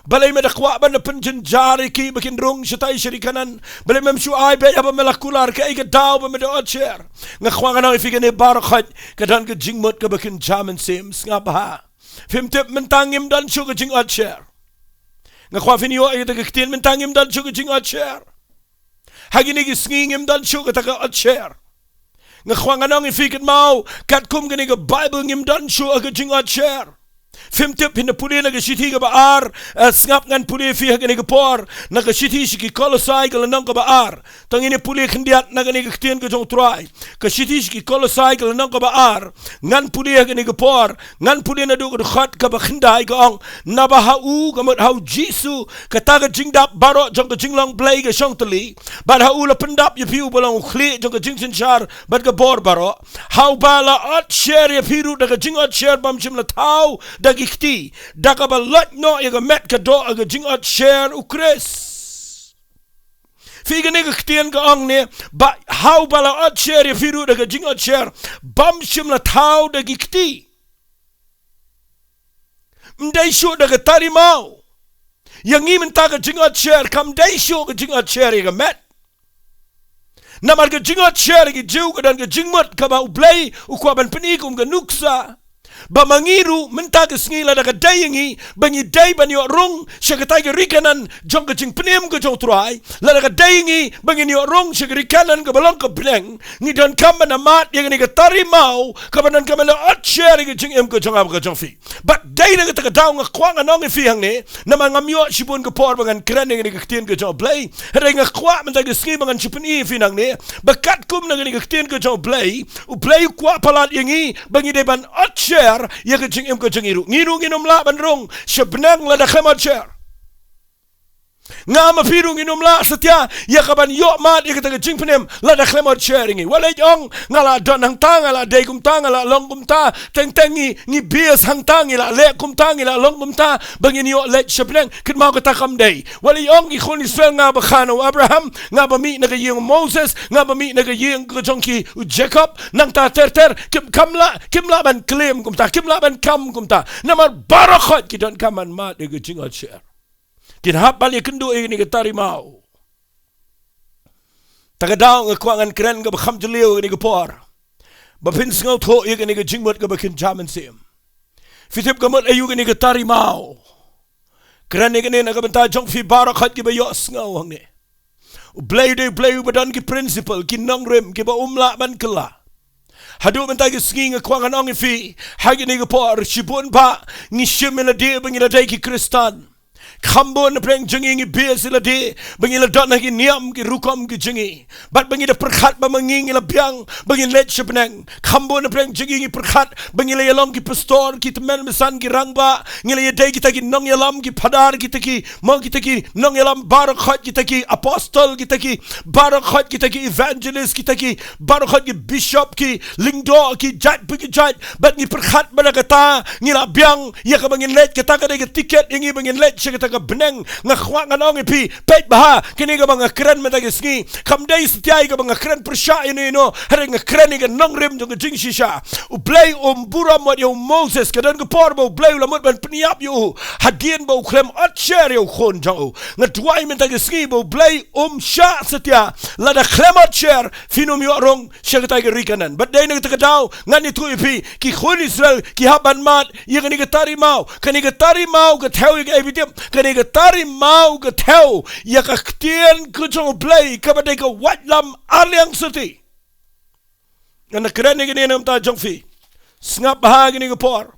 Balei me da kwah ban da pynjynjar ïa ki ba kin rung shatai sha ri Kanaan? Balei mem shu ai beit haba me la kular? Kaei ka daw ba me da ot sher? Nga kwah ngan ong ïa phi, kane baroh khoit ka don ka jingmut kaba kynja mynsiem, sngap bha. Phim tip, mynta ngim don shuh ka jingot sher. Nga kwah phin ïoh ïa kata ka ktien, mynta ngim don shuh ka jingot sher. Ha kine ki sngi ngim don shuh kata ka ot sher. Nga kwah ngan ong ïa phi, kynmaw, katkum kane ka Baibl ngim don shuh ka jingot sher. Phim tip, phin da pule na ka shithi kaba ar, eh, sngap, ngan pule ïa phi ha kane ka por na ka shithi sha ki Kolosai ka lynnong kaba ar. To ngin ïa pule khyndiat na kane ka ktien ka jong U Trai. Ka shithi sha ki Kolosai ka lynnong kaba ar. Ngan pule ha kane ka por, ngan pule naduh ka dkhot kaba khyndai, ka ong, naba ha u, ka mut ha U Jisu, kata ka jingdap baroh jong ka jinglong Blei ka shong tylli. Bad ha u la pyndap ïa phi uba long u khlieh jong ka jingsynshar bad ka bor baroh. Ha uba la ot sher ïa phi ruh da ka jingot sher bym shym la thaw da ki kti, da kaba loit noh ïa ka met ka doh ha ka jingot sher U Khrist. Phi, kane ka ktien ka ong ne, ba ha uba la ot sher ïa phi ruh da ka jingot sher bym shym la thaw da ki kti. Ym dei shuh da ka tari maw. Ïa ngi mynta ka jingot sher kam dei shuh ka jingot sher ïa ka met. Namar ka jingot sher ïa ki Jiw ka don ka jingmut kaba U Blei u kwah ban pyni kum ka nuksa, ba ma ngi ruh mynta ka sngi, lada ka dei ïa ngi ba ngi dei ban ïoh rung sha katei ka ri Kanaan jong ka jingpynim ka jong U Trai, lada ka dei ïa ngi ba ngin ïoh rung sha ka ri Kanaan kaba long ka bneng, ngi donkam ban da mad ïa kane ka tari maw kaba donkam ban da ot sher ïa ka jingim ka jong nga bad ka jong phi. Bad dei na kata ka daw nga kwah ngan ong ïa phi hangne, namar ngam ïoh shibun ka por ba ngan kren ïa kane ka ktien ka jong U Blei. Hynrei nga kwah mynta ka sngi ba ngan shu pyni ïa phi nangne ba katkum na kane ka ktien ka jong U Blei, U Blei u kwah palat ïa ngi ba ngi dei ban ot sher ïa ka jingim ka jong ngi ruh. Ngi ruh ngin ym lah ban rung sha bneng lada khlem ot sher. Nga ma phi ruh ngin ym lah satia ïa ka ban ïoh mad ïa kata ka jingpynim lada khlem ot sher ïa ngi. Wat leit ong, nga la don hangta, nga la dei kumta, nga la long kumta, teng teng ngi, ngi bias hangta, ngi la leh kumta, ngi la long kumta ba ngin ïoh leit sha bneng. Kynmaw, kata kam dei. Wat leit ong ki khun Israel, nga ba kha na u Abraham, nga ba mih na ka ïing u Moses, nga ba mih na ka ïing ka jong ki u Jacob, nangta ter ter, kim, kam lah, kim lah ban claim kumta, kim lah ban kam kumta. Namar baroh khoit ki donkam ban mad ïa ka jingot sher. Kin hap ban ïakynduh ïa kane ka tari maw. Ta ka daw nga kwah ngan kren kaba kham jylliew ïa kane ka por, ba phin sngewthuh ïa kane ka jingmut kaba kynja mynsiem. Phi tip ka mut aïu kane ka tari maw? Kren ïa kane na ka bynta jong phi baroh khoit kiba ïohsngew hangne. U Blei u dei U Blei uba don ki principle, ki nongrim kiba um lah ban kylla. Haduh mynta ki sngi nga kwah ngan ong ïa phi, ha kane ka por shibun bah ngi shim ïa lade ba ngi la dei ki Khristan. Kham bun na pdeng jong ngi ngi bieit ïa lade ba ngi la don ha ki niam ki rukom ki jong ngi. Bad ba ngi da pyrkhat ba ma ngi ngi la biang ba ngin leit sha bneng. Kham bun na pdeng jong ngi ngi pyrkhat ba ngi la ïalong ki pastor, ki tymmen basan, ki rangbah, ngi la ïadei kita ki nongïalam, ki phadar, kita ki, mo, kita ki nongïalam baroh khoit, kita ki apostol, kita ki baroh khoit, kita ki evangelist, kita ki baroh khoit, ki bishop, ki lyngdoh, ki jait pa ki jait. Bad ngi pyrkhat ba da kata ngi la biang ïa kaba ngin leit, kata ka dei ka tiket ïa ngi ba ngin leit sha kata ka bneng. Nga kwah ngan ong ïa phi, peit bha, kane kaba nga kren mynta ka sngi kam dei satia ïa kaba nga kren pyrshah ïano ïano, hynrei nga kren ïa ka nongrim jong ka jingshisha. U Blei um burom wat ïa u Moses, ka don ka por ba U Blei u la mut ban pynïap ïa u hadien ba u khlem ot sher ïa u khun jong u. Nga duwai mynta ka sngi ba U Blei um shah satia, lada khlem ot sher phin ym ïoh rung sha kata ka ri Kanaan. Bad dei na kata ka daw ngan ïathuh ïa phi, ki khun Israel ki hap ban mad ïa kane ka tari maw. Kane ka tari maw ka thew ïa kaei phi tip? Kane ka tari maw ka thew ïa ka ktien ka jong U Blei kaba dei ka waitlam arliang syrti. Ngan da kren ïa kane na ka bynta jong phi. Sngap bha kane ka por.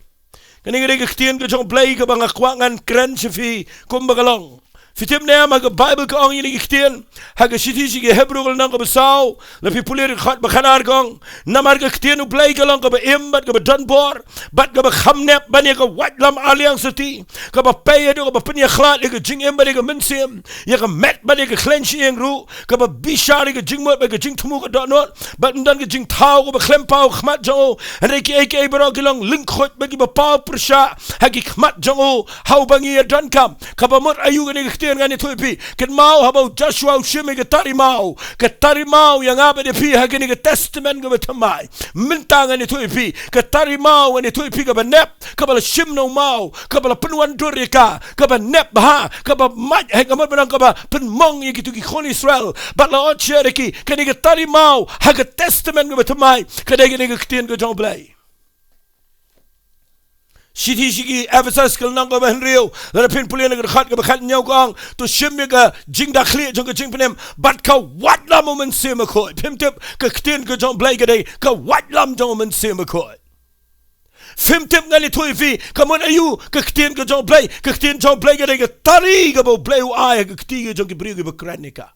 Kane ka dei ka ktien ka jong U Blei kaba nga kwah ngan kren sha phi kumba ka long. Phi tip ne em, ha ka Baibl ka ong ïa kane ka ktien ha ka shithi sha ki Hebru ka lynnong kaba saw, lada phi pule dkhot ba khatar ka ong, namar ka ktien U Blei ka long kaba im bad kaba donbor bad kaba kham nep ban ïa ka waitlam arliang syrti, kaba pei haduh kaba pynïakhlad ïa ka jingim bad ïa ka mynsiem, ïa ka met bad ïa ka khleiñ shyieng ruh, kaba bishar ïa ka jingmut bad ka jingthmu ka dohnud, bad ym don ka jingthaw kaba khlem paw ha khmat jong u. Hynrei kiei kiei baroh ki long lyngkhuid bad kiba paw pyrshah ha ki khmat jong u, ha uba ngi ïa donkam. Kaba mut aïu kane ka ktien? Ngan ïathuh ïa phi. Kynmaw haba u Joshua u shim ïa ka tari maw, ka tari maw ïa nga bad ïa phi ha kane ka testament kaba thymmai. Mynta ngan ïathuh ïa phi, ka tari maw ngan ïathuh ïa phi kaba nep, kaba la shim na u maw, kaba la pynwandur ïa ka, kaba nep bha, kaba mait, hynrei ka mut ba dang kaba pynmong ïa kito ki khun Israel bad la ot sher ïa ki. Kane ka tari maw ha ka testament kaba thymmai ka dei kane ka ktien ka jong U Blei. Shithi sha ki Ephesus ka lynnong kaba hynriew, lada phin pule na ka dkhot kaba khathynñiew ka ong, to shim ïa ka jingdakhlieh jong ka jingpynim bad ka waitlam U Mynsiem Bakhuid. Phim tip, ka ktien ka jong U Blei ka dei ka waitlam jong U Mynsiem Bakhuid. Phim tip, ngan ïathuh ïa phi, ka mut aïu ka ktien ka jong U Blei? Ka ktien jong U Blei ka dei ka tari kaba U Blei u ai ha ka kti ka jong ki briew kiba kren ïa ka.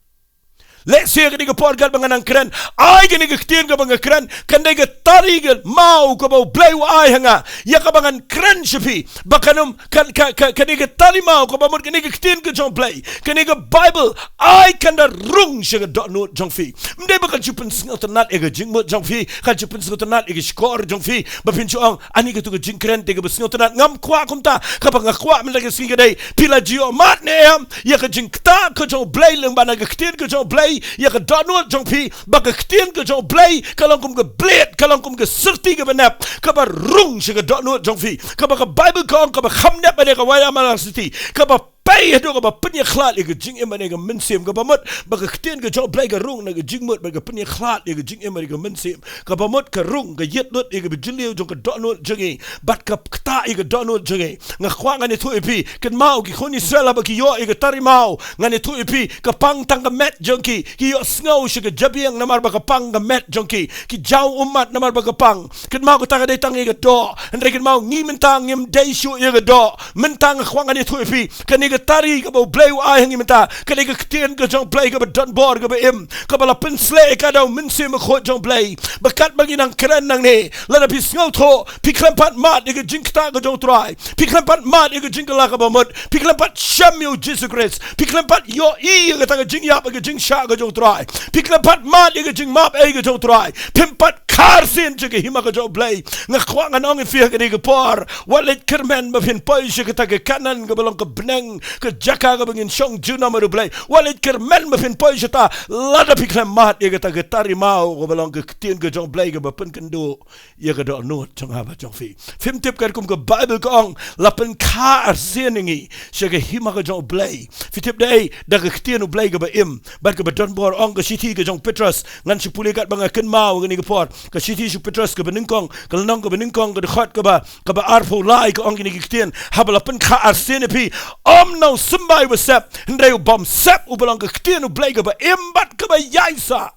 Lehse kane ka por katba nga nang kren, ai kane ka ktien kaba nga kren, kan dei ka tari ka maw kaba U Blei u ai ha nga ïa kaba ngan kren sha phi. Ba kan ym, kan, ka, ka, kane ka tari maw, kaba mut kane ka ktien ka jong U Blei, kane ka Baibl, ai kan da rung sha ka dohnud jong phi. Ym dei ba kan shu pynsngewtynnat ïa ka jingmut jong phi, kan shu pynsngewtynnat ïa ka shkor jong phi, ba phin shu ong, ani katu ka jingkren te kaba sngewtynnat. Ngam kwah kumta. Kaba nga kwah mynta ka sngi ka dei, phi la ju ïohmad ne em ïa ka jingktah ka jong U Blei lyngba na ka ktien ka jong U Blei ïa ka dohnud jong phi, ba ka ktien ka jong U Blei ka long kum ka blade, ka long kum ka syrti kaba nep, kaba rung sha ka dohnud jong phi, kaba ka Baibl ka ong kaba kham nep bad ïa ka waitlam arliang syrti, kaba pei haduh kaba pynïakhlad ïa ka jingim bad ïa ka mynsiem. Kaba mut ba ka ktien ka jong U Blei ka rung na ka jingmut bad ka pynïakhlad ïa ka jingim bad ïa ka mynsiem. Kaba mut ka rung, ka ïit lut ïa kaba jylliew jong ka dohnud jong ngi bad ka ktah ïa ka dohnud jong ngi. Nga kwah ngan ïathuh ïa phi, kynmaw ki khun Israel haba ki ïoh ïa ka tari maw, ngan ïathuh ïa phi, ka pang tang ka met jong ki, ki ïohsngew sha ka jabieng namar ba ka pang ka met jong ki, ki jaw ummat namar ba ka pang. Kynmaw kata ka dei tang ïa ka doh, hynrei kynmaw ngi mynta ngim dei shuh ïa ka doh. Mynta nga kwah ngan ïathuh ïa phi, kane ka tari kaba U Blei u ai ha ngi mynta ka dei ka ktien ka jong U Blei kaba donbor, kaba im, kaba la pynshlei ïa ka da U Mynsiem Bakhuid jong U Blei. Ba katba ngi nang kren nangne, lada phi sngewthuh, phi khlem pat mad ïa ka jingktah ka jong U Trai, phi khlem pat mad ïa ka jingkylla kaba mut, phi khlem pat shem ïa U Jisu Khrist, phi khlem pat ïohi ïa kata ka jingïap, ïa ka jingshah ka jong U Trai, phi khlem pat mad ïa ka jingmap ei ka jong U Trai, phim pat kha arsien sha ka hima ka jong U Blei. Nga kwah ngan ong ïa phi ha kane ka por, wat leit kyrmen ba phin poi sha kata ka Kanaan kaba long ka bneng, ka jaka kaba ngin shong junom bad U Blei. Wat leit kyrmen ba phin poi shata lada phi khlem mad ïa kata ka tari maw kaba long ka ktien ka jong U Blei kaba pynkynduh ïa ka dohnud jong nga bad jong phi. Phim tip, katkum ka Baibl ka ong, la pynkha arsien ïa ngi sha ka hima ka jong U Blei. Phi tip, dei da ka ktien U Blei kaba im bad kaba donbor. Ong ka shithi ka jong u Petros, ngan shu pule katba nga kynmaw kane ka por, ka shithi sha u Petros kaba nyngkong, ka lynnong kaba nyngkong, ka dkhot kaba, kaba arphew lai, ka ong kine ki ktien: Haba la pynkha arsien ïa phi, ym na u symbai uba sep, hynrei u bym sep, uba long ka ktien U Blei kaba im bad kaba ïai sah.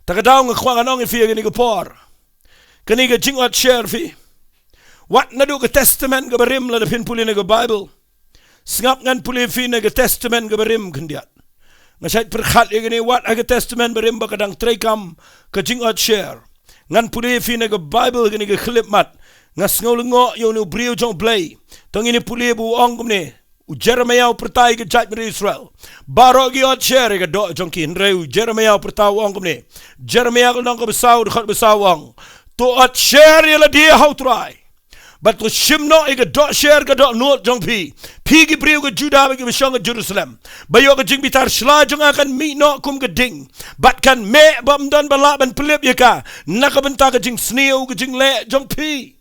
Ta ka daw nga kwah ngan ong ïa phi ha kane ka por, kane ka jingot sher phi, Wat naduh ka Testament kaba rim lada phin pule na ka Bible. Sngap ngan pule phi na ka Testament kaba rim khyndiat. Nga shait pyrkhat ïa kane wat ha ka Testament barim ba ka dang treikam ka jingotsher. Ngan pule phi na ka Bible kane ka khyllipmat. Nga sngew lyngngoh ïa une u briew jong Blei. To ngin ïa pule ba u ong kumne. U Jeremiah u pyrta ïa ka jaitbynriew Israel. Baroh ki otsher ïa ka doh jong ki, hynrei u Jeremiah u pyrta u ong kumne. Jeremiah ka lynnong kaba saw, dkhot ba saw u ong. To otsher ïa lade ha u Trai. Bad to shim noh ïa ka dohsher ka dohnud jong phi. Phi ki briew ka Judah bad kiba shong ha Jerusalem. Ba ïoh ka jingbitar shla jong nga kan mih noh kum ka ding. Bad kan meh bym don ba lah ban pynlip ïa ka. Na ka bynta ka jingsniew ka jingleh jong phi.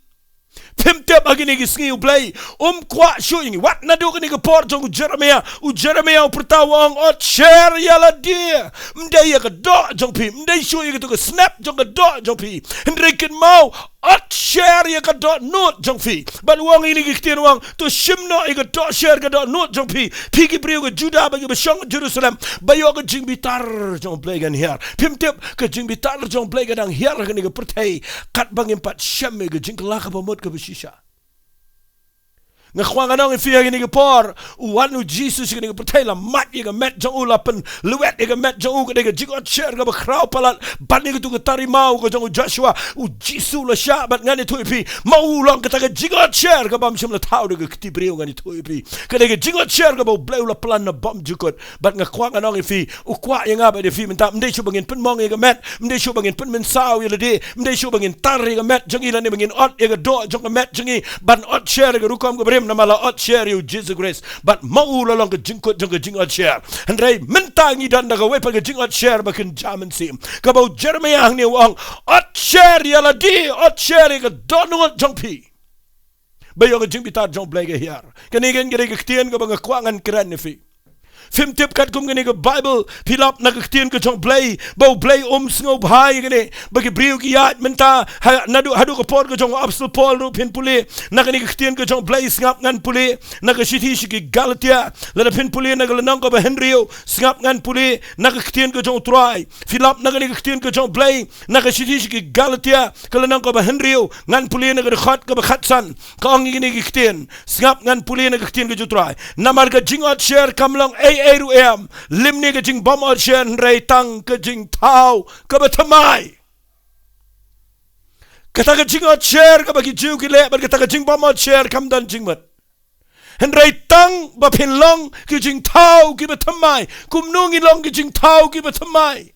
Phim tip ha kine ki sngi u Blei um kwah shuh ïa ngi. Wat naduh kane ka por jong u Jeremiah. U Jeremiah u pyrta u ong otsher ïa lade. Ym dei ïa ka doh jong phi. Ym dei shuh ïa kato ka snep jong ka doh jong phi. Hynrei kynmaw otsher ïa ka dohnud jong phi. Bad u ong ïa kine ki ktien u ong to shim noh ïa ka dohsher ka dohnud jong phi. Phi ki briew ka Judah bad kiba shong Jerusalem. Ba ïoh ka jingbitar jong u Blei kan hiar. Phim tip ka jingbitar jong u Blei ka dang hiar ha kane ka pyrthei. Katba ngim pat shem ïa ka jingkylla kaba mut kaba shisha. Nga kwah ngan ong ïa phi ha kane ka por, u wan u Jisu sha kane ka pyrthei la mad ïa ka met jong u, la pynlwet ïa ka met jong u, ka dei ka jingotsher kaba khraw palat, ban ïa katu ka tari maw ka jong u Joshua, u Jisu la shah bad ngan ïathuh ïa phi, ma u long kata ka jingotsher kaba ym shym la thaw da ka kti briew ngan ïathuh ïa phi. Ka dei ka jingotsher kaba u Blei u la plan na bymjukut, bad nga kwah ngan ong ïa phi, u kwah ïa nga bad ïa phi mynta, ym dei shuh ba ngin pynmong ïa ka met, ym dei shuh ba ngin pynmynsaw ïa lade, ym dei shuh ba ngin tar ïa ka met jong ngi lane ba ngin ot ïa ka doh jong ka met jong ngi, ban otsher ïa ka rukom kaba rim namar la otsher ïa u Jisu Khrist. Bad ma u la long ka jingkut jong ka jingotsher. Hynrei mynta ngi don da kawei pat ka jingotsher ba kynja mynsiem. Kaba u Jeremiah hangne u ong otsher ïa lade, otsher ïa ka dohnud jong phi. Ba ïoh ka jingbitar jong u Blei ka hiar. Kane ka dei ka ktien kaba nga kwah ngan kren ïa phi. Phim tip katkum kane ka Bible, phi lap na ka ktien ka jong u Blei, ba u Blei um sngewbha ïa kane, ba ki briew ki ïaid mynta, ha, naduh, haduh ka por ka jong u Apostol Paul ruh phin pule, na kane ka ktien ka jong u Blei sngap ngan pule, na ka shithi sha ki Galatia, lada phin pule na ka lynnong kaba hynriew, sngap ngan pule, na ka ktien ka jong u Trai, phi lap na kane ka ktien ka jong u Blei, na ka shithi sha ki Galatia, ka lynnong kaba hynriew, ngan pule na ka dkhot kaba khatsan, ka ong ïa kine ki ktien, sngap ngan pule na ka ktien ka jong u Trai. Namar ka jingotsher kam long ei ei ruh em, lymne ka jingbym otsher hynrei tang ka jingthaw kaba thymmai. Kata ka jingotsher kaba ki Jiw ki leh, bad kata ka jingbym otsher kam don jingmut. Hynrei tang ba phin long ki jingthaw kiba thymmai. Kumno ngi long ki jingthaw kiba thymmai?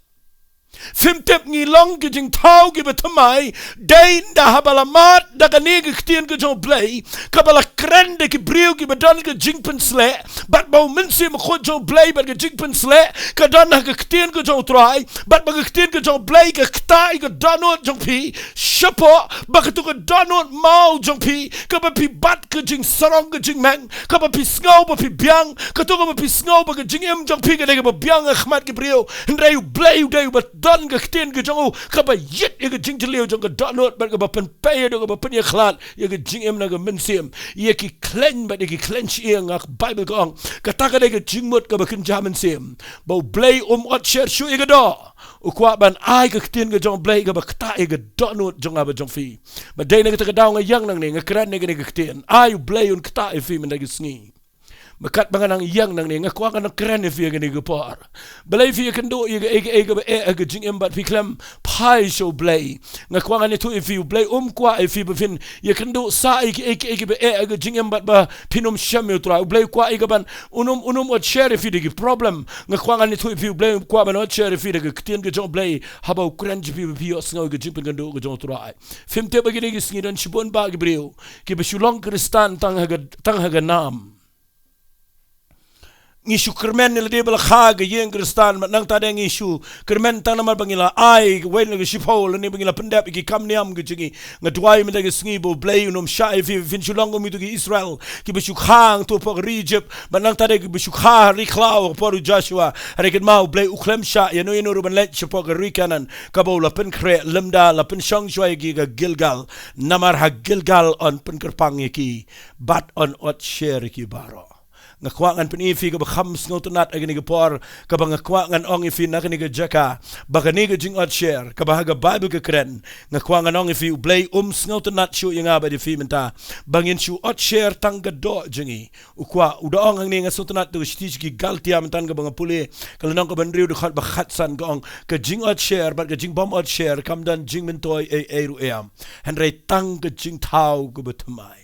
Phim tip ngi long ki jingthaw kiba thymmai, dei ynda haba la mad da kane ka ktien ka jong u Blei, kaba la kren da ki briew kiba don ka jingpynsleh, bad ba u Mynsiem Bakhuid jong u Blei bad ka jingpynsleh ka don ha ka ktien ka jong u Trai, bad ba ka ktien ka jong u Blei ka ktah ïa ka dohnud jong phi, shapoh ba kato ka dohnud maw jong phi, kaba phi bat ka jingsarong ka jingmeng, kaba phi sngew ba phi biang, kato kaba phi sngew ba ka jingim jong phi ka dei kaba biang ha khmat ki briew. Hynrei u Blei u dei uba don ka ktien ka jong u, kaba ïit ïa ka jingjylliew jong ka dohnud, bad kaba pynpei ïa ka, kaba pynïakhlad ïa ka jingim na ka mynsiem. Ïa ki khleiñ bad ïa ki khleiñ shyieng, ka Bible ka ong, kata ka dei ka jingmut kaba kynja mynsiem. Ba u Blei um otsher shuh ïa ka doh. U kwah ban ai ka ktien ka jong u Blei kaba ktah ïa ka dohnud jong nga bad jong phi. Bad dei na kata ka daw nga ïeng nangne, nga kren na kane ka ktien. Ai u Blei un ktah ïa phi mynta ka sngi. Bad katba nga nang ïeng nangne, nga kwah ngan kren ïa phi ha kane ka por. Balei phi ïakynduh ïa kaei kaei kaba eh ha ka jingim bad phi khlem phai sha u Blei? Nga kwah ngan ïathuh ïa phi, u Blei um kwah ïa phi ba phin ïakynduh sah ïa kaei kaei kaba eh ha ka jingim bad ba phin ym shem ïa u Trai. U Blei u kwah ïa ka ban, un ym, un ym otsher ïa phi da ki problem. Nga kwah ngan ïathuh ïa phi, u Blei u kwah ban otsher ïa phi da ka ktien ka jong u Blei, haba u kren sha phi ba phi ïohsngew ïa ka jingpynkynduh ka jong u Trai. Phim tip ba kine ki sngi don shibun bah ki briew kiba shu long Khristan tang ha ka, tang ha ka nam. Ngi shu kyrmen ïa lade ba la kha ka ïing Khristan, bad nangta de ngi shu kyrmen tang namar ba ngi la ai kawei na ka shiphew lane ba ngi la pyndep ïa ki kam niam ka jong ngi. Nga duwai mynta ka sngi ba u Blei un ym shah ïa phi, phin shu long kum kito ki Israel kiba shu kha hangto hapoh ka ri Ijipt, bad nangta de kiba shu kha ha ri khlaw ha ka por u Joshua. Hynrei kynmaw, u Blei u khlem shah ïano ïano ruh ban leit shapoh ka ri Kanaan, kaba u la pynkhreh lymda la pynshong shuwa ïa ki ha Gilgal. Namar ha Gilgal yn pynkyrpang ïa ki bad yn otsher ïa ki baroh. Nga kwah ngan pyni ïa phi kaba kham sngewtynnat ha kane ka por, kaba nga kwah ngan ong ïa phi na kane ka jaka, ba kane ka jingot share kaba ha ka Baibl ka kren, nga kwah ngan ong ïa phi U Blei um sngewtynnat shuh ïa nga bad ïa phi mynta ba ngin shu ot share tang ka doh jong ngi. U kwah, u da ong hangne, nga sngewtynnat tu shithi sha ki Galatia mynta kaba nga pule, ka lynnong kaba hynriew, dkhot ba khatsan, ka ong, ka jingot share bad ka jingbym ot share kam don jingmyntoi ei ei ruh em, hynrei tang ka jingthaw kaba thymmai.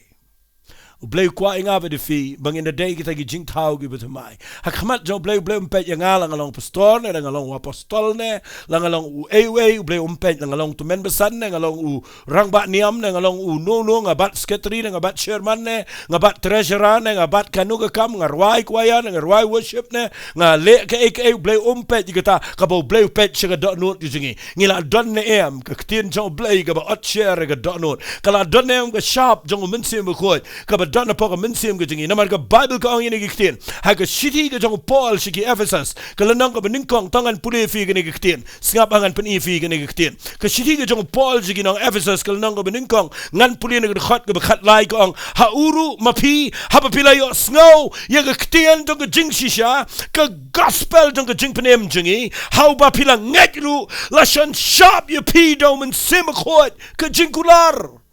U Blei u kwah ïa nga bad ïa phi ba ngin da dei kita ki jingthaw kiba thymmai. Ha khmat jong U Blei, U Blei um peit ïa nga la nga long pastor ne, la nga long u apostol ne, la nga long u ei u ei, U Blei um peit la nga long u tymmen basan ne, nga long u rangbah niam ne, nga long u no no, nga bat secretary ne, nga bat chairman ne, nga bat treasurer ne, nga bat kano ka kam, nga rwai choir ne, nga rwai worship ne, nga leh kaei kaei, U Blei um peit ïa kata. Kaba U Blei u peit sha ka dohnud ka jong ngi. Ngi la don ne em ka ktien jong U Blei kaba ot share ka dohnud? Ka la don ne em ka shap jong U Mynsiem Bakhuid kaba don hapoh ka mynsiem ka jong ngi? Namar ka Baibl ka ong ïa kane ka ktien ha ka shithi ka jong u Paul sha ki Ephesus, ka lynnong kaba nyngkong, to ngan pule ïa phi kane ka ktien. Sngap ha ngan pyni ïa phi kane ka ktien. Ka shithi ka jong u Paul sha ki nong Ephesus, ka lynnong kaba nyngkong, ngan pule na ka dkhot kaba khatlai, ka ong, ha u ruh ma phi, haba phi la ïohsngew ïa ka ktien jong ka jingshisha, ka gospel jong ka jingpynim jong ngi, ha uba phi la ngeit ruh, la shon shap ïa phi da U Mynsiem Bakhuid ka jingkular.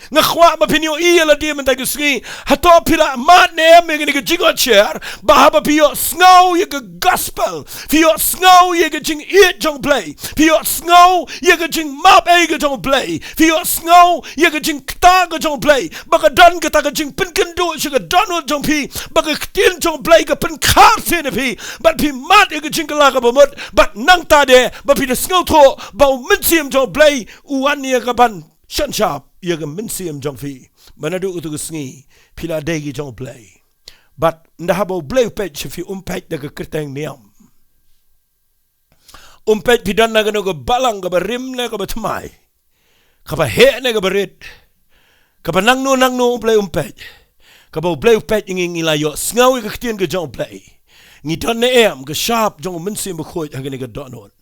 Nga kwah ba phin ïohi ïa lade mynta ka sngi. Hato phi la mad ne em ïa kane ka jingot share, ba haba phi ïohsngew ïa ka gospel, phi ïohsngew ïa ka jingïeit jong U Blei, phi ïohsngew ïa ka jingmap ei ka jong U Blei, phi ïohsngew ïa ka jingktah ka jong U Blei, ba ka don kata ka jingpynkynduh sha ka dohnud jong phi, ba ka ktien jong U Blei ka pynkha sien ïa phi, bad phi mad ïa ka jingkylla kaba mut, bad nangta de ba phi da sngewthuh ba U Mynsiem jong U Blei u wan ïa ka ban shon shap ïa ka mynsiem jong phi. Ba naduh katu ka sngi phi la dei ki jong U Blei. Bad ynda haba U Blei u peit sha phi, um peit da ka kyrteng niam. Um peit phi don na kano ka balang kaba rim ne kaba thymmai, kaba heh ne kaba rit, kaba nangno nangno, U Blei um peit. Kaba U Blei u peit ïa ngi, ngi la ïohsngew ïa ka ktien ka jong U Blei, ngi don ne em ka shap jong U Mynsiem Bakhuid ha kane ka dohnud?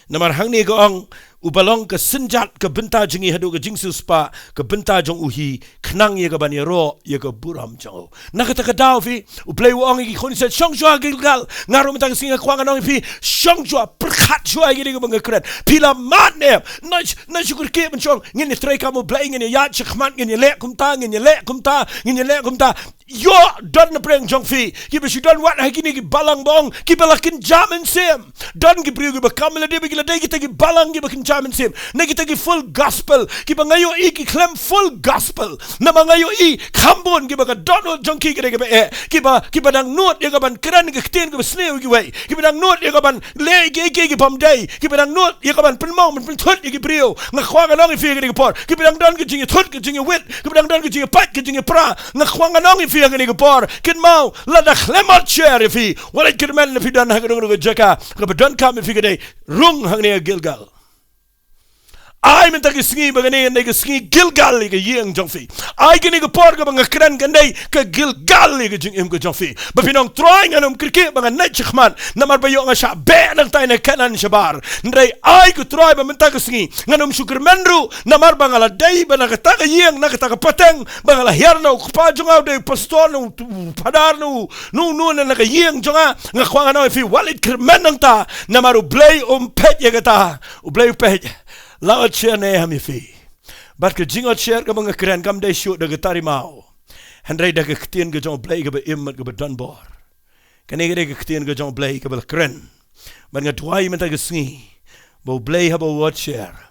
Namar hangne ka ong, uba long ka synjat ka bynta jong ngi haduh ka jingsiewspah, ka bynta jong u hi khnang ïa ka ban ïaroh ïa ka burom jong u. Na kata ka daw phi, U Blei u ong ïa ki khun Israel, shong shuwa ha Gilgal. Nga ruh mynta ka sngi nga kwah ngan ong ïa phi, shong shuwa, pyrkhat shuwa ïa kine kiba nga kren. Phi la mad ne em? Nang, nang shu kyrkieh ban shong. Ngin ïatreikam U Blei, ngin ïaid shakhmat, ngin ïaleh kumta, ngin ïaleh kumta, ngin ïaleh kumta. Ïoh, don na pdeng jong phi kiba shu don wat ha kine ki balang ba ong kiba la kynja mynsiem. Don ki briew kiba kam lade ba ki la dei kita ki balang kiba kynja mynsiem, na kita ki full gospel, kiba nga ïohi ki khlem full gospel. Namar nga ïohi kham bun kiba ka dohnud jong ki ka dei kaba eh, kiba, kiba dang nud ïa ka ban kren ka ktien kaba sniew ïa kiwei, kiba dang nud ïa ka ban leh kiei kiei ki bym dei, kiba dang nud ïa ka ban pynmong ban pynthut ïa ki briew. Nga kwah ngan ong ïa phi ha kane ka por, kiba dang don ka jingïathut ka jingïawit, kiba dang don ka jingïapait ka jingïapra, nga kwah ngan ong ïa phi ha kane ka por, kynmaw, lada khlem ot share ïa phi, wat leit kyrmen lada phi don ha kano kano ka jaka, kaba donkam ïa phi ka dei rung hangne ha Gilgal. Ai mynta ka sngi ba kane ka dei ka sngi Gilgal ïa ka ïing jong phi. Ai kane ka por kaba nga kren ka dei ka Gilgal ïa ka jingim ka jong phi. Ba phin ong, Trai, ngan ym kyrkieh ba ngan leit shakhmat, namar ba ïoh nga shah beh nangtai na Kanaan shabar. Hynrei ai ko Trai ba mynta ka sngi ngan ym shu kyrmen ruh, namar ba nga la dei ba na kata ka ïing, na kata ka pateng ba nga la hiar na u kpa jong nga u dei u pastor, na u, u phadar, na u, na u, na u, na ka ïing jong nga. Nga kwah ngan ong ïa phi, wat leit kyrmen nangta, namar U Blei um peit ïa kata. U Blei u peit. La ot share ne em ïa phi? Bad ka jingot share kaba nga kren kam dei shuh da ka tari maw, hynrei da ka ktien ka jong U Blei kaba im bad kaba don bor. Kane ka dei ka ktien ka jong U Blei kaba la kren. Bad nga duwai mynta ka sngi ba U Blei haba u ot share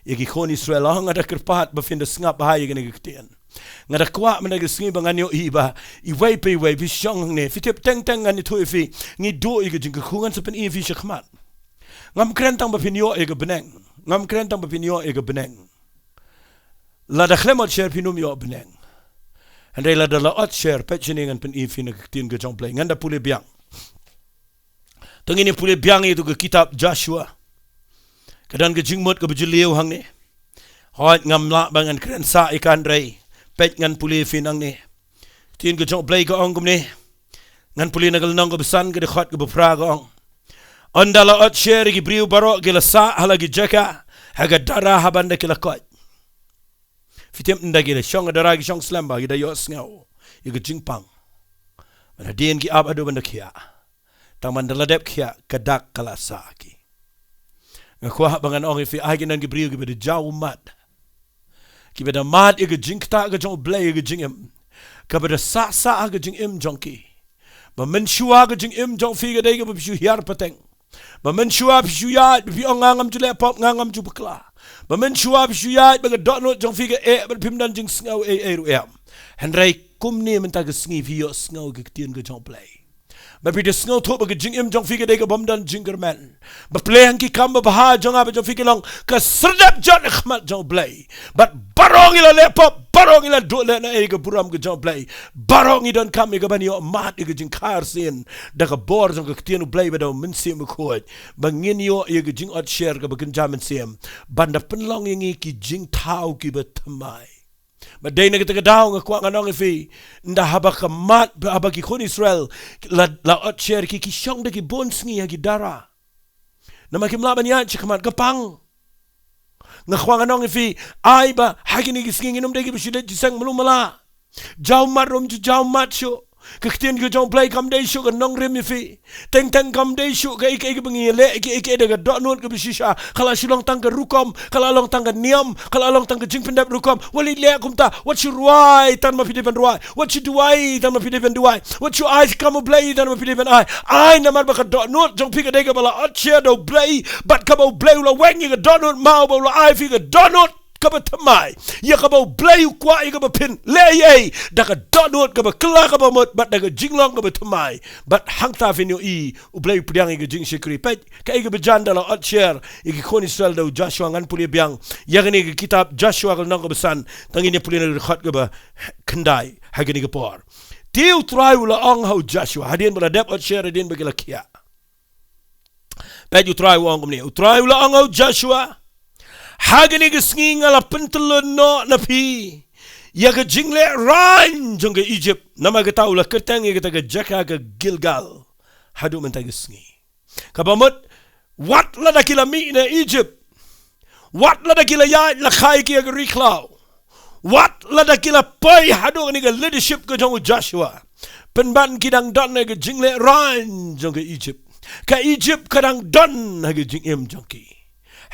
ïa ki khun Israel, nga da kyrpad ba phin da sngap bha ïa kane ka ktien. Nga da kwah mynta ka sngi ba ngan ïohi ba iwei pa iwei phi shong hangne, phi tip, teng teng ngan ïathuh ïa phi, ngi duh ïa ka jingkyrkhu, ngan sa pyni ïa phi shakhmat. Ngam kren tang ba phin ïoh ïa ka bneng. Ngam kren tang ba phin ïoh ïa ka bneng. Lada khlem ot share phin ym ïoh bneng. Hynrei lada la ot share, peit shane, ngan pyni ïa phi na ka ktien ka jong U Blei. Ngan da pule biang. To ngin ïa pule biang ïa tu ka kitab Joshua. Ka don ka jingmut kaba jylliew hangne. Hooid, ngam lah ba ngan kren sah ïa ka, hynrei peit, ngan pule ïa phi nangne. Ktien ka jong U Blei ka ong kumne. Ngan pule na ka lynnong kaba san, ka dkhot kaba phra, ka ong, ynda la ot share, ki briew baroh ki la sah ha la ki jaka ha ka dara ha bynta ki la koit. Phi tip, ynda ki la shong ha dara ki shong slem ba ki da ïohsngew ïa ka jingpang. Ban hadien ki ap haduh ban da khiah. Tang ban da la dep khiah ka dak ka la sah ha ki. Nga kwah ba ngan ong ïa phi, ai ki don ki briew kiba da jaw mad, kiba da mad ïa ka jingktah ka jong U Blei ïa ka jingim, kaba da sah sah ha ka jingim jong ki. Ba mynshuwa ka jingim jong phi ka dei kaba phi shu hiar pateng. Ba mynshuwa phi shu ïaid ba phi ong, nga ngam ju leh pop, nga ngam ju bakla. Ba mynshuwa phi shu ïaid ba ka dohnud jong phi ka eh, ba phim don jingsngew ei ei ruh em. Hynrei kumne mynta ka sngi phi ïohsngew ka ktien ka jong U Blei. Ba phi da sngewthuh ba ka jingim jong phi ka dei ka bym don jingkyrmen. Ba pyrshah ki kam babha jong nga bad jong phi ki long ka syrdet jot ha khmat jong U Blei. Bad baroh ngi la leh pop, baroh ngi la duh lehnohei ïa ka burom ka jong U Blei. Baroh ngi donkam ïa ka ban ïoh mad ïa ka jingkha arsien da ka bor jong ka ktien U Blei bad da U Mynsiem Bakhuid, ba ngin ïoh ïa ka jingotsher kaba kynja mynsiem, ban da pynlong ïa ngi ki jingthaw kiba thymmai. Bad dei na kata ka daw nga kwah ngan ong ïa phi, ynda haba ka mat, haba ki khun Israel la, la otsher ki, ki shong da ki bun sngi ha ki dara. Namar kim lah ban ïaid sha khmat, ka pang. Nga kwah ngan ong ïa phi, ai ba ha kine ki sngi ngin ym dei kiba shu leit jingïaseng malu mala. Jaw mad ruh ym ju jaw mad shuh. Ka ktien ka jong U Blei kam dei shuh ka nongrim ïa phi. Teng teng kam dei shuh kaei kaei kaba ngi leh, kaei kaei da ka dohnud kaba shisha. Ka la shu long tang ka rukom, ka la long tang ka niam, ka la long tang ka jingpyndep rukom. Wat leh kumta, wat shu rwai tang ma phi dei ban rwai, wat shu duwai tang ma phi dei ban duwai, wat shu ai kam U Blei tang ma phi dei ban ai. Ai namar ba ka dohnud jong phi ka dei kaba la otsher da U Blei, bad kaba U Blei u la weng ïa ka dohnud, ma uba u la ai phi ka dohnud kaba thymmai, ïa kaba U Blei u kwah ïa kaba phin leh ei ei da ka dohnud kaba kylla kaba mut bad da ka jinglong kaba thymmai. Bad hangta phin ïohi U Blei u pdiang ïa ka jingshakri. Peit kaei kaba jan da la otsher ïa ki khun Israel da u Joshua. Ngan pule biang ïa kane ka kitab Joshua ka lynnong kaba san, tang ngin ïa pule na ka dkhot kaba khyndai ha kane ka por. Te U Trai u la ong ha u Joshua, hadien ba la dep otsher, hadien ba ki la khiah. Peit U Trai u ong kumne, U Trai u la ong ha u Joshua, ha kane ka sngi nga la pyntyllun noh na phi ïa ka jinglehrain jong ka Ijipt. Namar kata u la kyrteng ïa kata ka jaka ka Gilgal haduh mynta ka sngi. Kaba mut, wat lada ki la mih na Ijipt, wat lada ki la ïaid la kha ïa ki ha ka ri khlaw, wat lada ki la poi haduh kane ka leadership ka jong u Joshua, pynban ki dang don ha ka jinglehrain jong ka Ijipt. Ka Ijipt ka dang don ha ka jingim jong ki.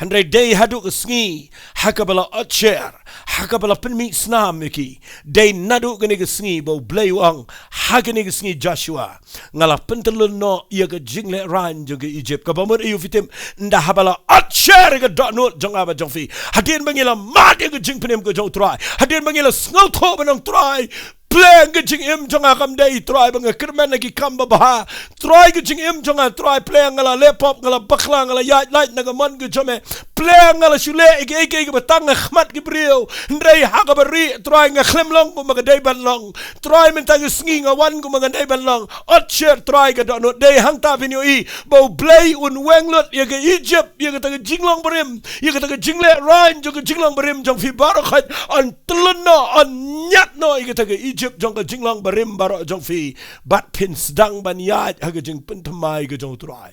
Hynrei dei haduh ka sngi ha kaba la otsher, ha kaba la pynmih snam ïa ki. Dei naduh kane ka sngi ba U Blei u ong, ha kane ka sngi Joshua, nga la pyntyllun noh ïa ka jinglehrain jong ka Ijipt. Kaba mut aïu phi tip? Ynda haba la otsher ïa ka dohnud jong nga bad jong phi, hadien ba ngi la mad ïa ka jingpynim ka jong U Trai, hadien ba ngi la sngewthuh ban ong, Trai, pyrshang ka jingim jong nga, kam dei Trai ba nga kyrmen ha ki kam babha. Trai, ka jingim jong nga, Trai, pyrshang nga la leh pop, nga la bakla, nga la ïaid lait na ka mon ka jong me. Pyrshang nga la shu leh ïa kiei kiei kiba tang ha khmat ki briew. Hynrei ha kaba rieh, Trai, nga khlem long kumba nga dei ban long. Trai, mynta ka sngi nga wan kumba nga dei ban long. Otsher Trai ka dohnud. Dei hangta phin ïohi ba U Blei un weng lut ïa ka Ijipt, ïa kata ka jinglong barim, ïa kata ka jinglehrain jong ka jinglong barim jong phi baroh khoit. Un tyllun noh, un ñiad noh ïa kata ka Ijipt jong ka jinglong barim baroh jong phi, bad phin sdang ban ïaid ha ka jingpynthymmai ka jong U Trai.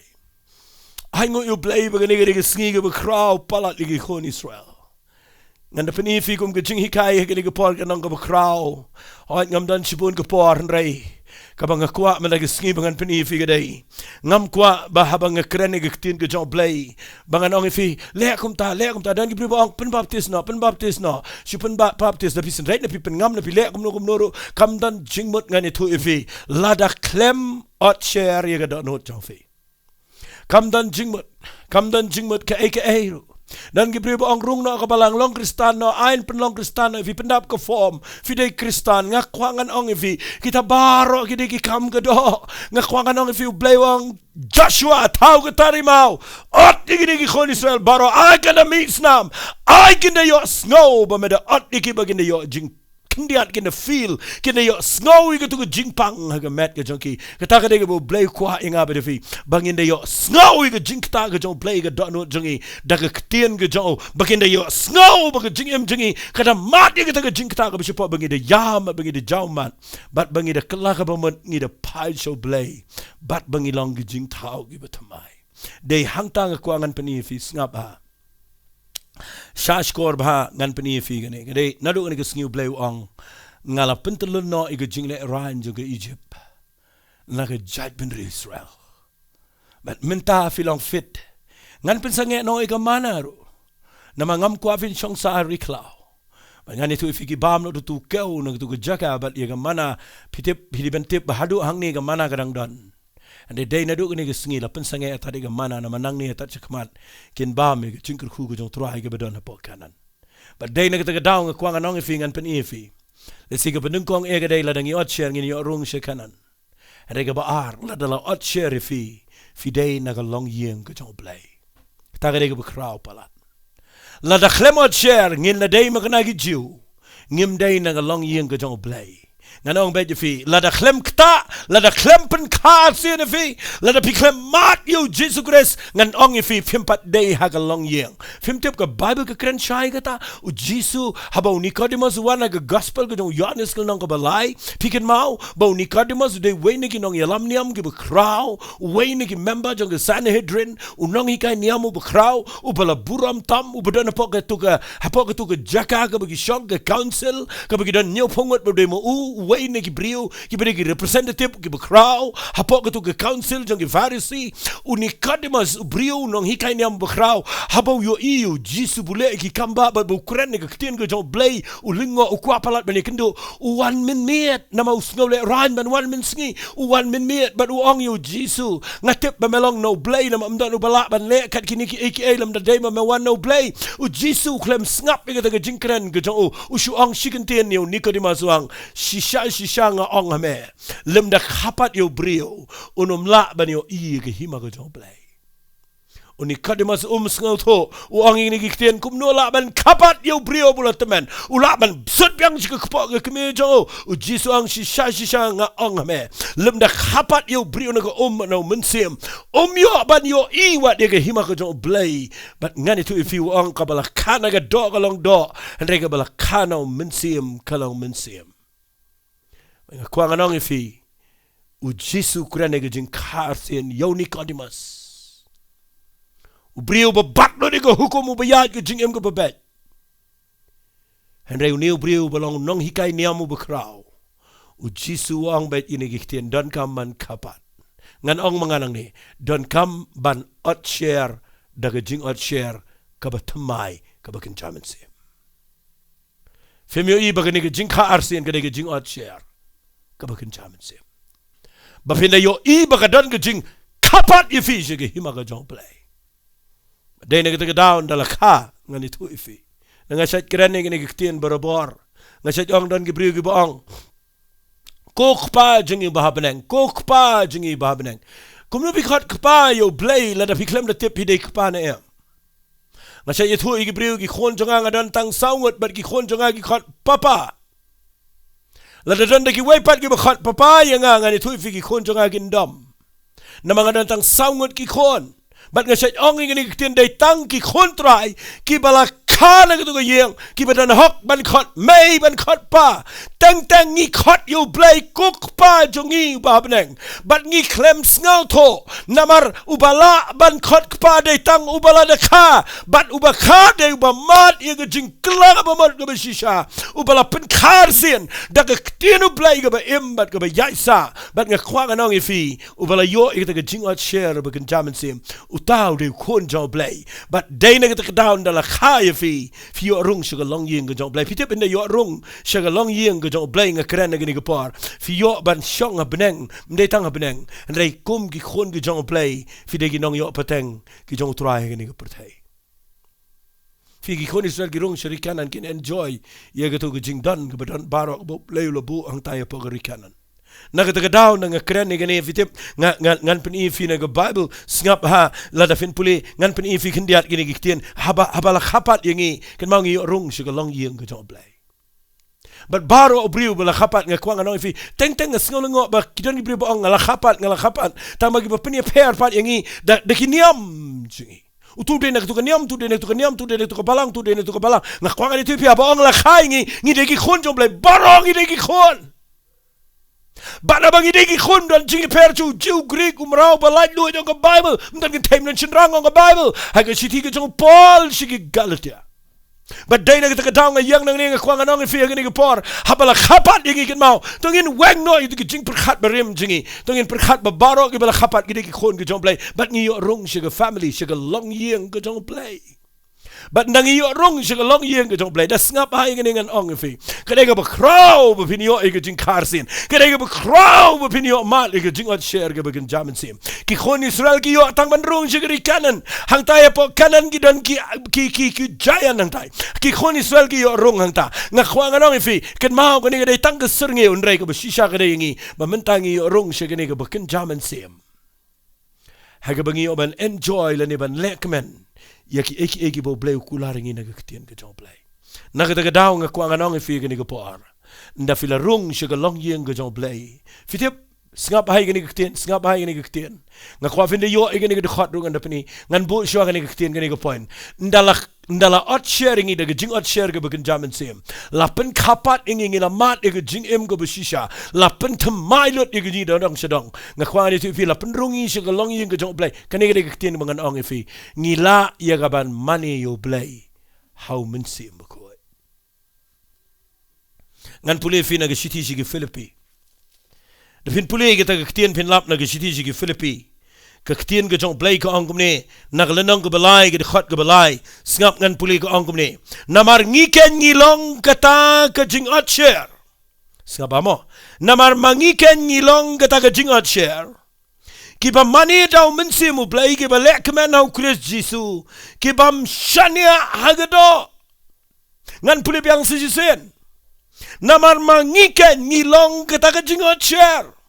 Ai nguh ïa U Blei ba kane ka dei ka sngi kaba khraw palat ïa ki khun Israel. Ngan da pyni ïa phi kum ka jinghikai ha kane ka por ka long kaba khraw. Hooid, ngam don shibun ka por, hynrei kaba nga kwah mynta ka sngi ba ngan pyni ïa phi ka dei, ngam kwah ba haba nga kren ïa ka ktien ka jong U Blei ba ngan ong ïa phi, leh kumta, leh kumta. Don ki briew ba ong, pynbaptis noh, pynbaptis noh, shu pynbaptis. Da phi synreit, na phi pynngam, na phi leh kumno kumno ruh, kam don jingmut, ngan ïathuh ïa phi, lada khlem otsher ïa ka dohnud jong phi. Kam don jingmut, kam don jingmut kaei kaei ruh. Don ki briew ba ong, rung noh ka balang, long Khristan noh, aiñ pynlong Khristan noh, phi pyndap ka form, phi dei Khristan. Nga kwah ngan ong ïa phi, kita baroh ki dei ki kam ka doh. Nga kwah ngan ong ïa phi, U Blei u ong, Joshua, thaw ka tari maw, ot ïa kine ki khun Israel baroh, ai kin da mih snam, ai kin da ïohsngew ba me da ot ïa ki, ba kin da ïoh jing khyndiat, kin da feel, kin da ïohsngew ïa katu ka jingpang ha ka met ka jong ki. Kata ka dei kaba U Blei u kwah ïa nga bad ïa phi, ba ngin da ïohsngew ïa ka jingktah ka jong U Blei, ka dohnud jong ngi, da ka ktien ka jong u, ba ngin da ïohsngew ba ka jingim jong ngi ka da mad ïa kata ka jingktah kaba shapoh, ba ngi da ïam, ba ngi da jaw mad, bad ba ngi da kylla kaba mut, ngi da phai sha U Blei, bad ba ngi long ki jingthaw kiba thymmai. Dei hangta nga kwah ngan pyni ïa phi, sngap ha. Sha shkor bha ngan pyni ïa phi kane. Ka dei naduh kane ka sngi U Blei u ong, nga la pyntyllun noh ïa ka jinglehrain jong ka Egypt na ka jaitbynriew Israel. Bad mynta phi long fit. Ngan pynsangeh noh ïa ka manna ruh. Namar ngam kwah phin shong sah ha ri khlaw. Bad ngan ïathuh ïa phi, ki bam noh utu u kew na katu ka jaka, bad ïa ka manna, phi tip, phi dei ban tip ba haduh hangne ka manna ka dang don. Hynrei dei naduh kane ka sngi la pynsangeh ïa kata ka manna, namar nangne ïa kata shakhmat kin bam ïa ka jingkyrkhu ka jong U Trai kaba don hapoh Kanaan. Bad dei na kata ka daw nga kwah ngan ong ïa phi, ngan pyni ïa phi. Lehse kaba nyngkong eh ka dei, lada ngi ot sher ngin ïoh rung sha Kanaan. Hynrei kaba ar, lada la ot sher ïa phi, phi dei na ka longïing ka jong U Blei. Kata ka dei kaba khraw palat. Lada khlem ot sher ngin la dei ma kane ki Jiw, ngim dei na ka longïing ka jong U Blei. Ngan ong beit ïa phi, lada khlem ktah, lada khlem pynkha arsien ïa phi, lada phi khlem mad ïa U Jisu Khrist, ngan ong ïa phi, phim pat dei ha ka longïing. Phim tip ka Baibl ka kren shai kata, U Jisu, haba u Nikodimos u wan ha ka gospel ka jong u Ïoannis ka lynnong kaba lai, phi kynmaw ba u Nikodimos u dei uwei na ki nongïalam niam kiba khraw, uwei na ki member jong ka Sanhedrin, u nonghikai niam uba khraw, uba la burom tam, uba don hapoh katu ka, hapoh katu ka jaka kaba ki shong, ka council, kaba ki don hynñiewphew ngut ba dei ma u, uwei na ki briew kiba dei ki representative kiba khraw hapoh katu ka council jong ki Pharisi. U Nikodimos, u briew, u nonghikai niam ba khraw, haba u ïohi ïa U Jisu ba u leh ki kam ba, bad ba u kren ïa ka ktien ka jong U Blei, u lyngngoh, u kwah palat ban ïakynduh, u wan mynmiet, namar u sngewlehrain ban wan mynsngi, u wan mynmiet bad u ong ïa U Jisu, nga tip ba me long na U Blei, namar ym don uba lah ban leh kat kine kiei kiei lymda dei ba me wan na U Blei. U Jisu u khlem sngap ïa kata ka jingkren ka jong u, u shu ong shi kyntien ïa u Nikodimos, u ong, shisha shisha nga ong ha me, lymda kha pat ïa u briew, un ym lah ban ïohi ïa ka hima ka jong U Blei. U Nikodimos um sngewthuh, u ong ïa kine ki ktien, kumno lah ban kha pat ïa u briew ba u la tymmen, u lah ban sut biang sha ka kpoh ka kmie jong u. U Jisu u ong, shisha shisha nga ong ha me, lymda kha pat ïa u briew na ka um, na u mynsiem, um ïoh ban ïohi wat ïa ka hima ka jong U Blei. Bad ngan ïathuh ïa phi, u ong, kaba la kha na ka doh ka long doh, hynrei kaba la kha na u mynsiem ka long mynsiem. Nga kwah ngan ong ïa phi, U Jisu u kren ïa ka jingkha arsien ïa u Nikodimos, u briew uba bat lut ïa ka hukum, uba ïaid ka jingim kaba beit. Hynrei une u briew uba long nonghikai niam uba khraw, U Jisu u ong beit ïa kine ki ktien, donkam ban kha pat. Ngan ong ma nga nangne, donkam ban ot sher da ka jingot sher kaba thymmai, kaba kynja mynsiem. Phim ïohi ba kane ka jingkha arsien ka dei ka jingot sher kaba kynja mynsiem, ba phin da ïohi ba ka don ka jingkha pat ïa phi sha ka hima ka jong U Blei? Dei na kata ka daw, ynda la kha, ngan ïathuh ïa phi. Nga shait kren ïa kine ki ktien barabor. Nga shait ong, don ki briew kiba ong, ko Kpa jong ngi ba ha bneng, ko Kpa jong ngi ba ha bneng. Kumno phi khot Kpa ïa U Blei lada phi khlem da tip phi dei kpa ne em? Nga shait ïathuh ïa ki briew, ki khun jong nga, nga don tang saw ngut, bad ki khun jong nga ki khot Papa. Lada don da kiwei pat kiba khot Papa ïa nga, ngan ïathuh ïa phi, ki khun jong nga kin dom. Namar nga don tang saw ngut ki khun. Bad nga shait ong ïa kine ki ktien, dei tang ki khun Trai kiba la kha na katu ka ïing, kiba don hok ban khot mei, ban khot pa. Teng teng ngi khot ïa U Blei ko Kpa jong ngi ba ha bneng. Bad ngi khlem sngewthuh, namar uba lah ban khot Kpa dei tang uba la da kha, bad uba kha dei uba mad ïa ka jingkylla ba mut kaba shisha, uba la pynkha arsien da ka ktien U Blei kaba im bad kaba ïaid sah. Bad nga kwah ngan ong ïa phi, uba la ïoh ïa kata ka jingot sher ba kynja mynsiem, uta u dei u khun jong U Blei. Bad dei na kata ka daw, ynda la kha ïa phi, phi ïoh rung sha ka longïing ka jong U Blei. Phi tip, ynda ïoh rung sha ka longïing ka jong U Blei, nga kren ha kane ka por, phi ïoh ban shong ha bneng, ym dei tang ha bneng, hynrei kum ki khun ki jong U Blei, phi dei ki nongïoh pateng ki jong U Trai ha kane ka pyrthei. Phi, ki khun Israel ki rung sha ri Kanaan, kin enjoy ïa katu ka jingdon kaba don baroh kaba U Blei u la buh hangtai hapoh ka ri Kanaan. Na kata ka daw, ynda nga kren ïa kane, phi tip, nga, nga, ngan pyni ïa phi na ka Baibl. Sngap ha, lada phin pule, ngan pyni ïa phi khyndiat kine ki ktien. Haba, haba la kha pat ïa ngi, kynmaw, ngi ïoh rung sha ka longïing ka jong U Blei. Bad baroh u briew ba la kha pat, nga kwah ngan ong ïa phi, teng teng nga sngew lyngngoh ba ki don ki briew ba ong, nga la kha pat, nga la kha pat. Tang ba kiba pynïapher pat ïa ngi da, da ki niam jong ngi. Utu u dei na katu ka niam, utu u dei na katu ka niam, utu u dei na katu ka balang, utu u dei na katu ka balang. Nga kwah ngan ïathuh ïa phi, haba ong la kha ïa ngi, ngi dei ki khun jong U Blei, baroh ngi dei ki khun. Bad haba ngi dei ki khun, ym don jingïapher shuh, u Jiw, u Grik, u mraw, ba laitluid, ong ka Baibl. Ym don kynthei, ym don shynrang, ong ka Baibl ha ka shithi ka jong u Paul sha ki Galatia. Bad dei na kata ka daw nga ïeng nangne, nga kwah ngan ong ïa phi ha kane ka por, haba la kha pat ïa ngi kynmaw, to ngin weng noh ïa ki jingpyrkhat barim jong ngi, to ngin pyrkhat ba baroh kiba la kha pat ki dei ki khun ki jong U Blei, bad ngi ïoh rung sha ka family, sha ka longïing ka jong U Blei. Bad nda ngi ïoh rung sha ka longïing ka jong U Blei, da sngap bha ïa kane ngan ong ïa phi, ka dei kaba khraw ba phin ïoh ïa ka jingkha arsien, ka dei kaba khraw ba phin ïoh mad ïa ka jingotsher kaba kynja mynsiem. Ki khun Israel ki ïoh tang ban rung sha ka ri Kanaan. Hangtai hapoh Kanaan ki don ki, ki, ki, ki giant hangtai. Ki khun Israel ki ïoh rung hangta. Nga kwah ngan ong ïa phi, kynmaw kane ka dei tang ka syrngiew, hynrei kaba shisha ka dei ïa ngi ba mynta ngi ïoh rung sha kane kaba kynja mynsiem, ha kaba ngi ïoh ban enjoy lane ban lehkmen ïa kiei kiei kiba U Blei u kular ïa ngi na ka ktien ka jong U Blei. Na kata ka daw nga kwah ngan ong ïa phi ha kane ka por, nda phi la rung sha ka longïing ka jong U Blei, phi tip, sngap bha ïa kane ka ktien, sngap bha ïa kane ka ktien. Nga kwah phin da ïoh ïa kane ka dkhot ruh ngan da pyni, ngan buh shuwa kane ka ktien, kane ka point. Nda la, nda la otsher ïa ngi da ka jingotsher kaba kynja mynsiem, la pynkha pat ïa ngi, ngi la mad ïa ka jingim kaba shisha, la pynthymmai lut ïa ka jingdon dong sha dong. Nga kwah ngan ïathuh ïa phi, la pynrung ïa ngi sha ka longïing ka jong U Blei. Kane ka dei ka ktien ba ngan ong ïa phi, ngi lah ïa ka ban mane ïa U Blei ha U Mynsiem Bakhuid. Ngan pule ïa phi na ka shithi sha ki Philippi. Da phin pule ïa kata ka ktien, phin lap na ka shithi sha ki Philippi, ka ktien ka jong U Blei ka ong kumne, na ka lynnong kaba lai, ka dkhot kaba lai. Sngap, ngan pule, ka ong kumne: Namar ngi keiñ ngi long kata ka jingotsher. Sngap bha mo. Namar ma ngi keiñ ngi long kata ka jingotsher, kiba mane da U Mynsiem U Blei, kiba lehkmen ha U Khrist Jisu, kibym shaniah ha ka doh. Ngan pule biang sa shisien. Namar ma ngi keiñ ngi long kata ka jingotsher.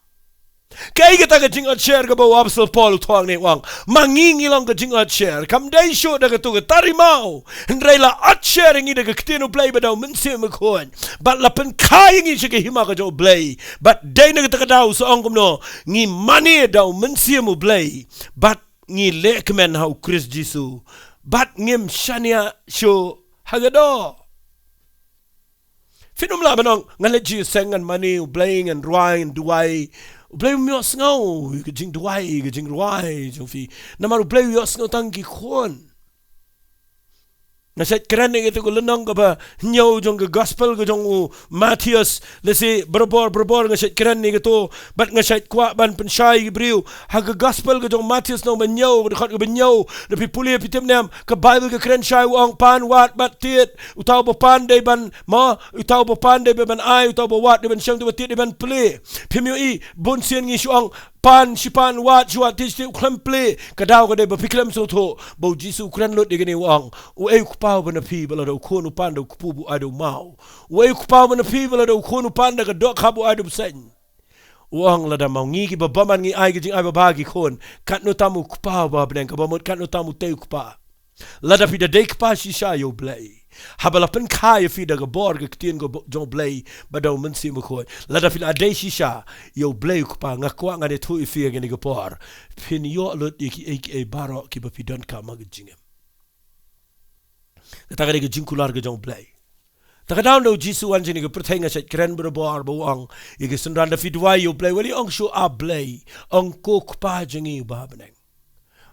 Kaei kata ka jingotsher kaba u Apostol Paul u thoh hangne, u ong, ma ngi ngi long ka jingotsher? Kam dei shuh da kato ka tari maw, hynrei la otsher ïa ngi da ka ktien U Blei bad da U Mynsiem Bakhuid, bad la pynkha ïa ngi sha ka hima ka jong U Blei. Bad dei na kata ka daw sa ong kumno, ngi mane da U Mynsiem U Blei, bad ngi lehkmen ha U Khrist Jisu, bad ngim shaniah shuh ha ka doh. Phin ym lah ban ong, ngan leit sha seng, ngan mane U Blei, ngan rwai, ngan duwai. U Blei um ïohsngew ïa ka jingduwai, ïa ka jingrwai jong phi, namar U Blei u ïohsngew tang ki khun. Nga shait kren ïa kato ka lynnong kaba hynñiew jong ka gospel ka jong u Mathaios, lehse barabor barabor nga shait kren ïa kato, bad nga shait kwah ban pynshai ïa ki briew ha ka gospel ka jong u Mathaios lynnong ba hynñiew, ka dkhot kaba hynñiew, lada phi pule phi tip ne em, ka Baibl ka kren shai, u ong, pan, wad bad tied. Uta uba pan dei ban, mo, uta uba pan dei ban ai, uta uba wad dei ban shem, uta uba tied dei ban plie. Phim ïohi, bun sien ngi shu ong, pan, shi pan, wad, shi wad, tied, shi tied, u khlem plie. Ka daw ka dei ba phi khlem sngewthuh ba u Jisu u kren lut ïa kane, u ong, uei u kpa uba na phi ba lada u khun u pan da u kpu, ba u ai da u maw? Uei u kpa uba na phi ba lada u khun u pan da ka dohkha, ba u ai da u bseiñ? U ong, lada ma ngi kiba bymman ngi ai ka jingai babha ha ki khun, katno tam u Kpa uba ha bneng, kaba mut katno tam utei u Kpa. Lada phi da dei kpa shisha ïa U Blei, haba la pynkha ïa phi da ka bor ka ktien ka bo-, jong U Blei bad da U Mynsiem Bakhuid, lada phi la dei shisha ïa U Blei u Kpa, nga kwah ngan ïathuh ïa phi ha kane ka por, phin ïoh lut ïa kiei kiei baroh kiba phi donkam ha ka jingim. Kata ka dei ka jingkular ka jong U Blei. Te ka daw ynda u Jisu u wan sha kane ka pyrthei, nga shait kren barabor ba u ong ïa ki synran, da phi duwai ïa U Blei, wat ong shuh A Blei, ong ko Kpa jong ngi uba ha bneng.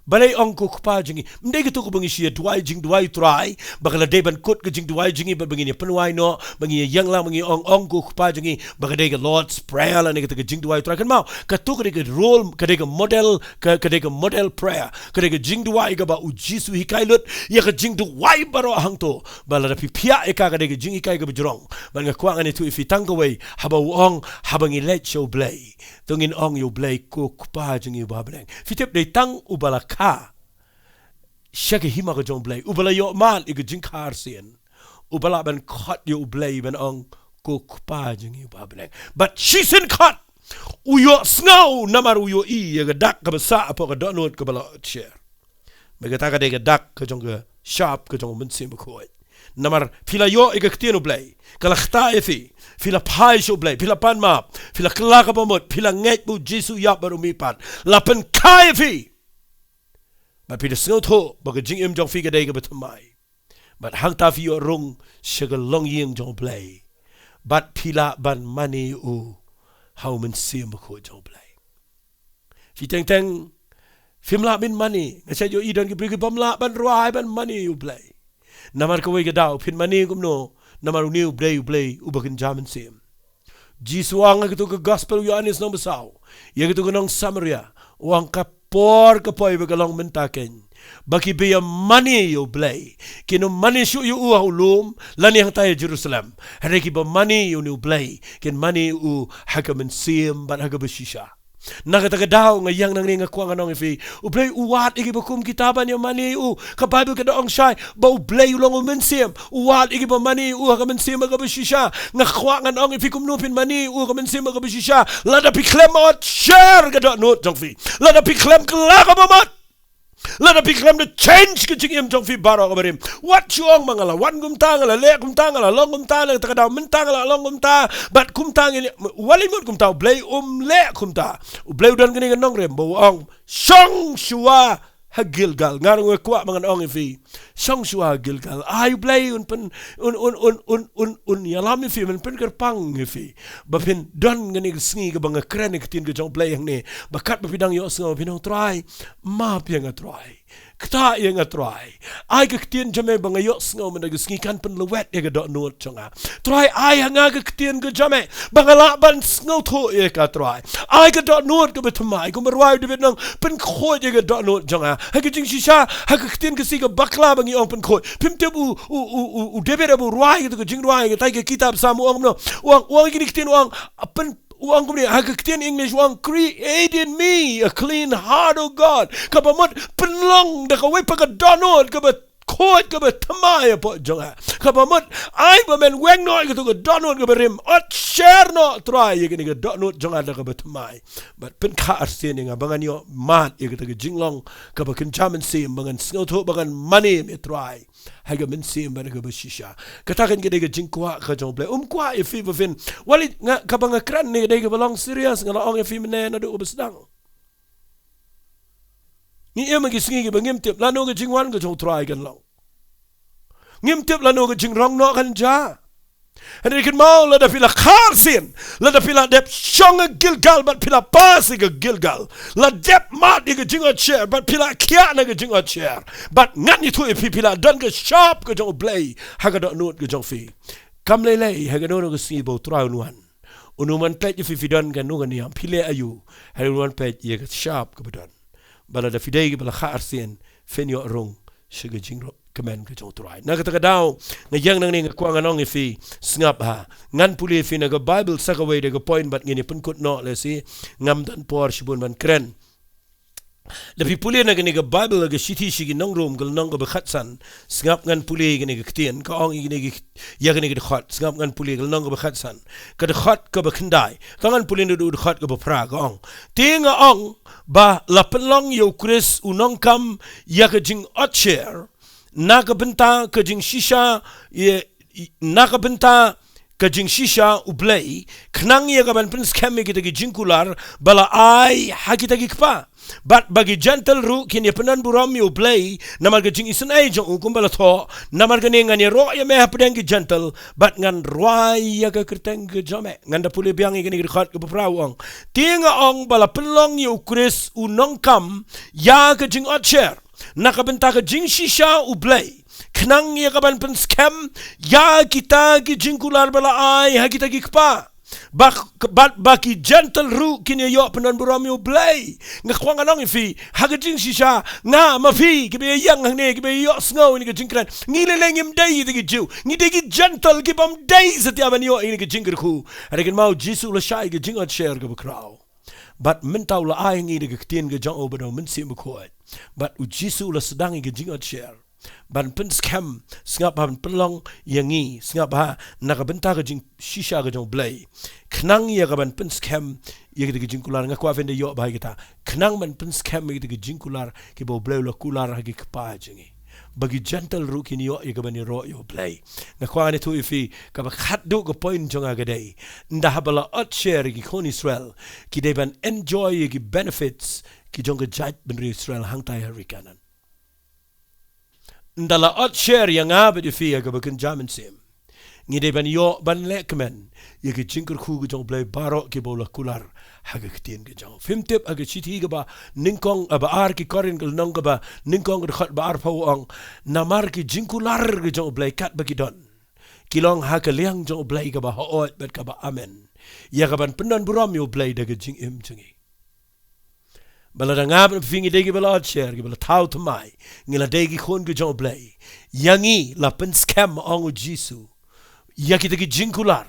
Balei ong ko Kpa jong ngi? Ym dei kato kaba ngi shu ïa duwai, jingduwai U Trai, ba ka la dei ban kut ka jingduwai jong ngi, ba, ba ngin ïa pynwai noh, ba ngin ïa ïeng lang, ba ngin ong, ong ko Kpa jong ngi, ba ka dei ka Lord's Prayer lane kata ka jingduwai U Trai? Kynmaw, kato ka dei ka role, ka dei ka model, ka, ka dei ka model prayer, ka dei ka jingduwai kaba u Jisu u hikai lut ïa ka jingduwai baroh hangto. Ba lada phi phiah ïa ka, ka dei ka jinghikai kaba jrong. Bad nga kwah ngan ïathuh ïa phi tang kawei, haba u ong, haba ngi leit sha U Blei, to ngin ong ïa U Blei ko Kpa jong ngi uba ha bneng. Phi tip, dei tang uba la kha sha ka hima ka jong U Blei, uba la ïoh mad ïa ka jingkha arsien, uba lah ban khot ïa U Blei ban ong ko Kpa jong ngi uba ha bneng. Bad shisien khot, u ïohsngew namar u ïohi ïa ka dak kaba sah hapoh ka dohnud kaba la otsher. Bad kata ka dei ka dak ka jong ka shap ka jong U Mynsiem Bakhuid. Namar phi la ïoh ïa ka ktien U Blei, ka la ktah ïa phi, phi la phai sha U Blei, phi la pan map, phi la kylla kaba mut, phi la ngeit ba u Jisu u ïap bad u mihpat, la pynkha ïa phi. Bad phi da sngewthuh ba ka jingim jong phi ka dei kaba thymmai. Bad hangta phi ïoh rung sha ka longïing jong U Blei. Bad phi lah ban mane ïa u ha U Mynsiem Bakhuid jong U Blei. Phi teng teng phim lah ban mane. Nga shait ïohi don ki briew ki bym lah ban rwai ban mane ïa U Blei. Namar kawei ka daw, phin mane kumno, namar une U Blei, U Blei uba kynja mynsiem. Jisu u ong ha katei ka gospel u Ïoannis nong ba saw, ïa katei ka nong Samaria, u ong ka por ka poi ba ka long mynta keiñ, ba kiba ïa mane ïa U Blei kin ym mane shuh ïa u ha u lum lane hangta ïa Jerusalem. Hynrei kiba mane ïa une U Blei kin mane ïa u ha ka mynsiem bad ha kaba shisha. Na kata ka daw nga ïeng nangne nga kwah ngan ong ïa phi, U Blei u wad ïa kiba kum kita ban ïa mane ïa u. Ka Baibl ka da ong shai ba U Blei u long U Mynsiem, u wad ïa kiba mane ïa u ha ka mynsiem ha kaba shisha. Nga kwah ngan ong ïa phi kumno phin mane ïa u ha ka mynsiem ha kaba shisha. Lada phi khlem ot sher ka dohnud jong phi, lada phi khlem kylla kaba mut, lada phi khlem da change ka jingim jong phi baroh kaba rim, wat shu ong ba nga la wan kumta, nga la leh kumta, nga la long kumta, na kata ka daw mynta nga la long kumta bad kumta, ngi leh, wat leh mut kumta. U Blei um leh kumta. U Blei u don kane ka nongrim ba u ong, shong shuwa ha Gilgal. Nga ruh nga kwah ba ngan ong ïa phi, shong shuwa ha Gilgal. Ai U Blei un pyn, un, un, un, un, un, un ïalam ïa phi, un pynkyrpang ïa phi, ba phin don kane ka sngi kaba nga kren ïa ka ktien ka jong U Blei hangne, ba katba phi dang ïohsngew phin ong, Trai, map ïa nga Trai, ktah ïa nga Trai. Ai ka ktien jong me ba nga ïohsngew mynta ka sngi kan pynlwet ïa ka dohnud jong nga. Trai, ai ha nga ka ktien ka jong me ba nga lah ban sngewthuh ïa ka Trai. Ai ka dohnud kaba thymmai, kumba rwai u David u ong, pynkhuid ïa ka dohnud jong nga. Ha ka jingshisha, ha ka ktien Khasi ka bakla ba ngi ong pynkhuid, phim tip u, u, u, u, u David haba u rwai katei ka jingrwai, katei ka kitab Salm u ong kumno? U ong, u ong kine ki ktien, u ong, pyn, u ong kumne, ha ka ktien English u ong, "Create in me a clean heart, O God." Kaba mut, pynlong da kawei pat ka dohnud kaba khuid, kaba thymmai hapoh jong nga. Kaba mut, ai ba men weng noh ïa katei ka dohnud kaba rim, ot sher noh Trai ïa kane ka dohnud jong nga da kaba thymmai, bad pynkha arsien ïa nga ba ngan ïoh mad ïa katei ka jinglong kaba kynja mynsiem, ba ngan sngewthuh ba ngan mane ïa me Trai ha ka mynsiem bad ha kaba shisha. Kata kan ka dei ka jingkwah ka jong U Blei. Um kwah ïa phi ba phin, wat leh, nga, kaba nga kren ne ka dei kaba long serious, nga la ong ïa phi mynne naduh kaba sdang. Ngi im ha ki sngi kiba ngim tip lano ka jingwan ka jong U Trai kan long. Ngim tip lano ka jingrong noh kan jia. Hynrei kynmaw, lada phi la kha arsien, lada phi la dep shong ha Gilgal bad phi la pass ïa ka Gilgal, la dep mad ïa ka jingot sher bad phi la khiah na ka jingot sher, bad ngan ïathuh ïa phi, phi la don ka shap ka jong U Blei ha ka dohnud ka jong phi. Kam lei lei ha kano kano ka sngi ba U Trai un wan, un ym wan peit ïa phi phi don kano ka niam, phi leh aïu, hynrei un wan peit ïa ka shap kaba don. Bad lada phi dei kiba la kha arsien, phin ïoh rung sha ka jingkmen ka jong U Trai. Na kata ka daw, nga ïeng nangne nga kwah ngan ong ïa phi, sngap ha. Ngan pule ïa phi na ka Baibl sa kawei de ka point bad ngin ïa pynkut noh lehse, ngam don por shibun ban kren. Lada phi pule na kane ka Baibl, ka Shithi sha ki nong Rom, ka lynnong kaba khatsan. Sngap, ngan pule ïa kane ka ktien, ka ong ïa kane ka, ïa kane ka dkhot. Sngap, ngan pule, ka lynnong kaba khatsan, ka dkhot kaba khyndai. To ngan pule naduh dkhot kaba phra, ka ong, te nga ong ba la pynlong ïa U Khrist u nongkam ïa ka jingotsher, na ka bynta ka jingshisha, ïa, na ka bynta ka jingshisha U Blei, khnang ïa kaban pynskhem ïa kita ki jingkular ba la ai ha kita ki kpa, bad ba ki Jentil ruh kin ïa pyndonburom ïa U Blei namar ka jingisynei jong u, kumba la thoh, namar kane ngan ïaroh ïa me hapdeng ki Jentil, bad ngan rwai ïa ka kyrteng ka jong me. Ngan da pule biang ïa kane ka dkhot kaba phra, u ong, te nga ong ba la pynlong ïa U Khrist u nongkam ïa ka jingotsher, na ka bynta ka jingshisha U Blei, khnang ïa kaban pynskhem ïa kita ki jingkular ba la ai ha kita ki kpa, ba, bad ba ki Jentil ruh kin ïa ïoh pyndonburom ïa U Blei. Nga kwah ngan ong ïa phi, ha ka jingshisha, nga ma phi kiba ïa ïeng hangne, kiba ïa ïohsngew ïa kane ka jingkren, ngi lei lei ngim dei kita ki Jiw, ngi dei ki Jentil kibym dei satia ban ïoh ïa kane ka jingkyrkhu. Hynrei kynmaw, U Jisu u la shah ïa ka jingotsher kaba khraw, bad mynta u la ai ha ngi da ka ktien ka jong u bad U Mynsiem Bakhuid, bad U Jisu u la sdang ïa ka jingotsher ban pynskhem, sngap, ban pynlong ïa ngi, sngap, ha, na ka bynta ka jingshisha ka jong U Blei, khnang ïa kaban pynskhem ïa kita ki jingkular. Nga kwah phin da ïoh bha ïa kita, khnang ban pynskhem ïa kita ki jingkular kiba U Blei u la kular ha ki kpa jong ngi, ba ki Jentil ruh kin ïoh ïa kaban ïaroh ïa U Blei. Nga kwah ngan ïathuh ïa phi, kaba khatduh ka point jong nga ka dei, ynda haba la otsher ïa ki khun Israel, ki dei ban enjoy ïa ki benefits ki jong ka jaitbynriew Israel hangtai ha ri Kanaan. Ynda la otsher ïa nga bad ïa phi ha kaba kynja mynsiem, Ngi dei ban ïoh ban leh kmen ïa ki jingkyrkhu ki jong U Blei baroh kiba u la kular ha ka ktien ka jong u. Phim tip ha ka shithi kaba nyngkong, ah, ba ar ki Korinth ka lynnong kaba nyngkong ka dkhot ba arphew u ong, namar ki jingkular ki jong U Blei katba ki don, ki long ha ka liang jong U Blei kaba haoid bad kaba amen, ïa kaban pyndon burom ïa U Blei da ka jingim jong ngi. Ba lada nga bad phi ngi dei kiba la ot sher, kiba la thaw thymmai, ngi la dei ki khun ki jong U Blei, ïa ngi la pynskhem, ong U Jisu, ïa kita ki jingkular,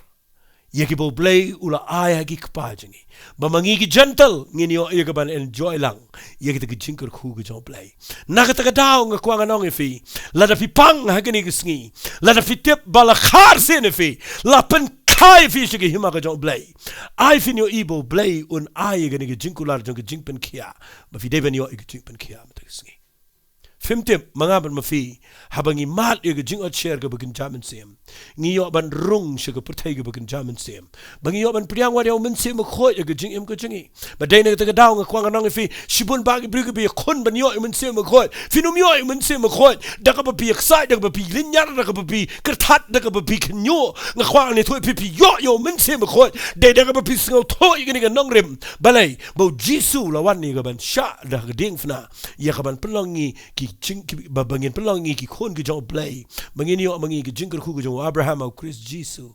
ïa kiba U Blei u la ai ha ki kpa jong ngi, ba ma ngi ki Jentil ngin ïoh ïa kaban enjoy lang ïa kita ki jingkyrkhu ki jong U Blei. Na kata ka daw nga kwah ngan ong ïa phi, lada phi pang ha kane ka sngi, lada phi tip ba la khar sien ïa phi, la pynkha ïa phi sha ka hima ka jong U Blei, ai phin ïohi ba U Blei un ai ïa kane ka jingkular jong ka jingpynkhiah, ba phi dei ban ïoh ïa ka jingpynkhiah mynta ka sngi. Phim tip, ma nga bad ma phi, haba ngi mad ïa ka jingot sher kaba kynja mynsiem, ngi ïoh ban rung sha ka pyrthei kaba kynja mynsiem, ba ngi ïoh ban pdiang wat ïa U Mynsiem Bakhuid ïa ka jingim ka jong ngi. Ba dei na kata ka daw nga kwah ngan ong ïa phi, shibun bah ki briew kiba ïakhun ban ïoh ïa U Mynsiem Bakhuid. Phin ym ïoh ïa U Mynsiem Bakhuid da kaba phi ïaksaid, da kaba phi lynñiar, da kaba phi kyrthat, da kaba phi khynñiuh. Nga kwah ngan ïathuh ïa phi, phi ïoh ïa U Mynsiem Bakhuid dei da kaba phi sngewthuh ïa kane ka nongrim. Balei? Ba U Jisu u la wan ïa kaban shah da ka diengphna, ïa kaban pynlong ngi ki jing, ki, ba, ba ngin pynlong ngi ki khun ki jong U Blei, ba ngin ïoh ma ngi ki jingkyrkhu ki jong u Abraham ha U Khrist Jisu,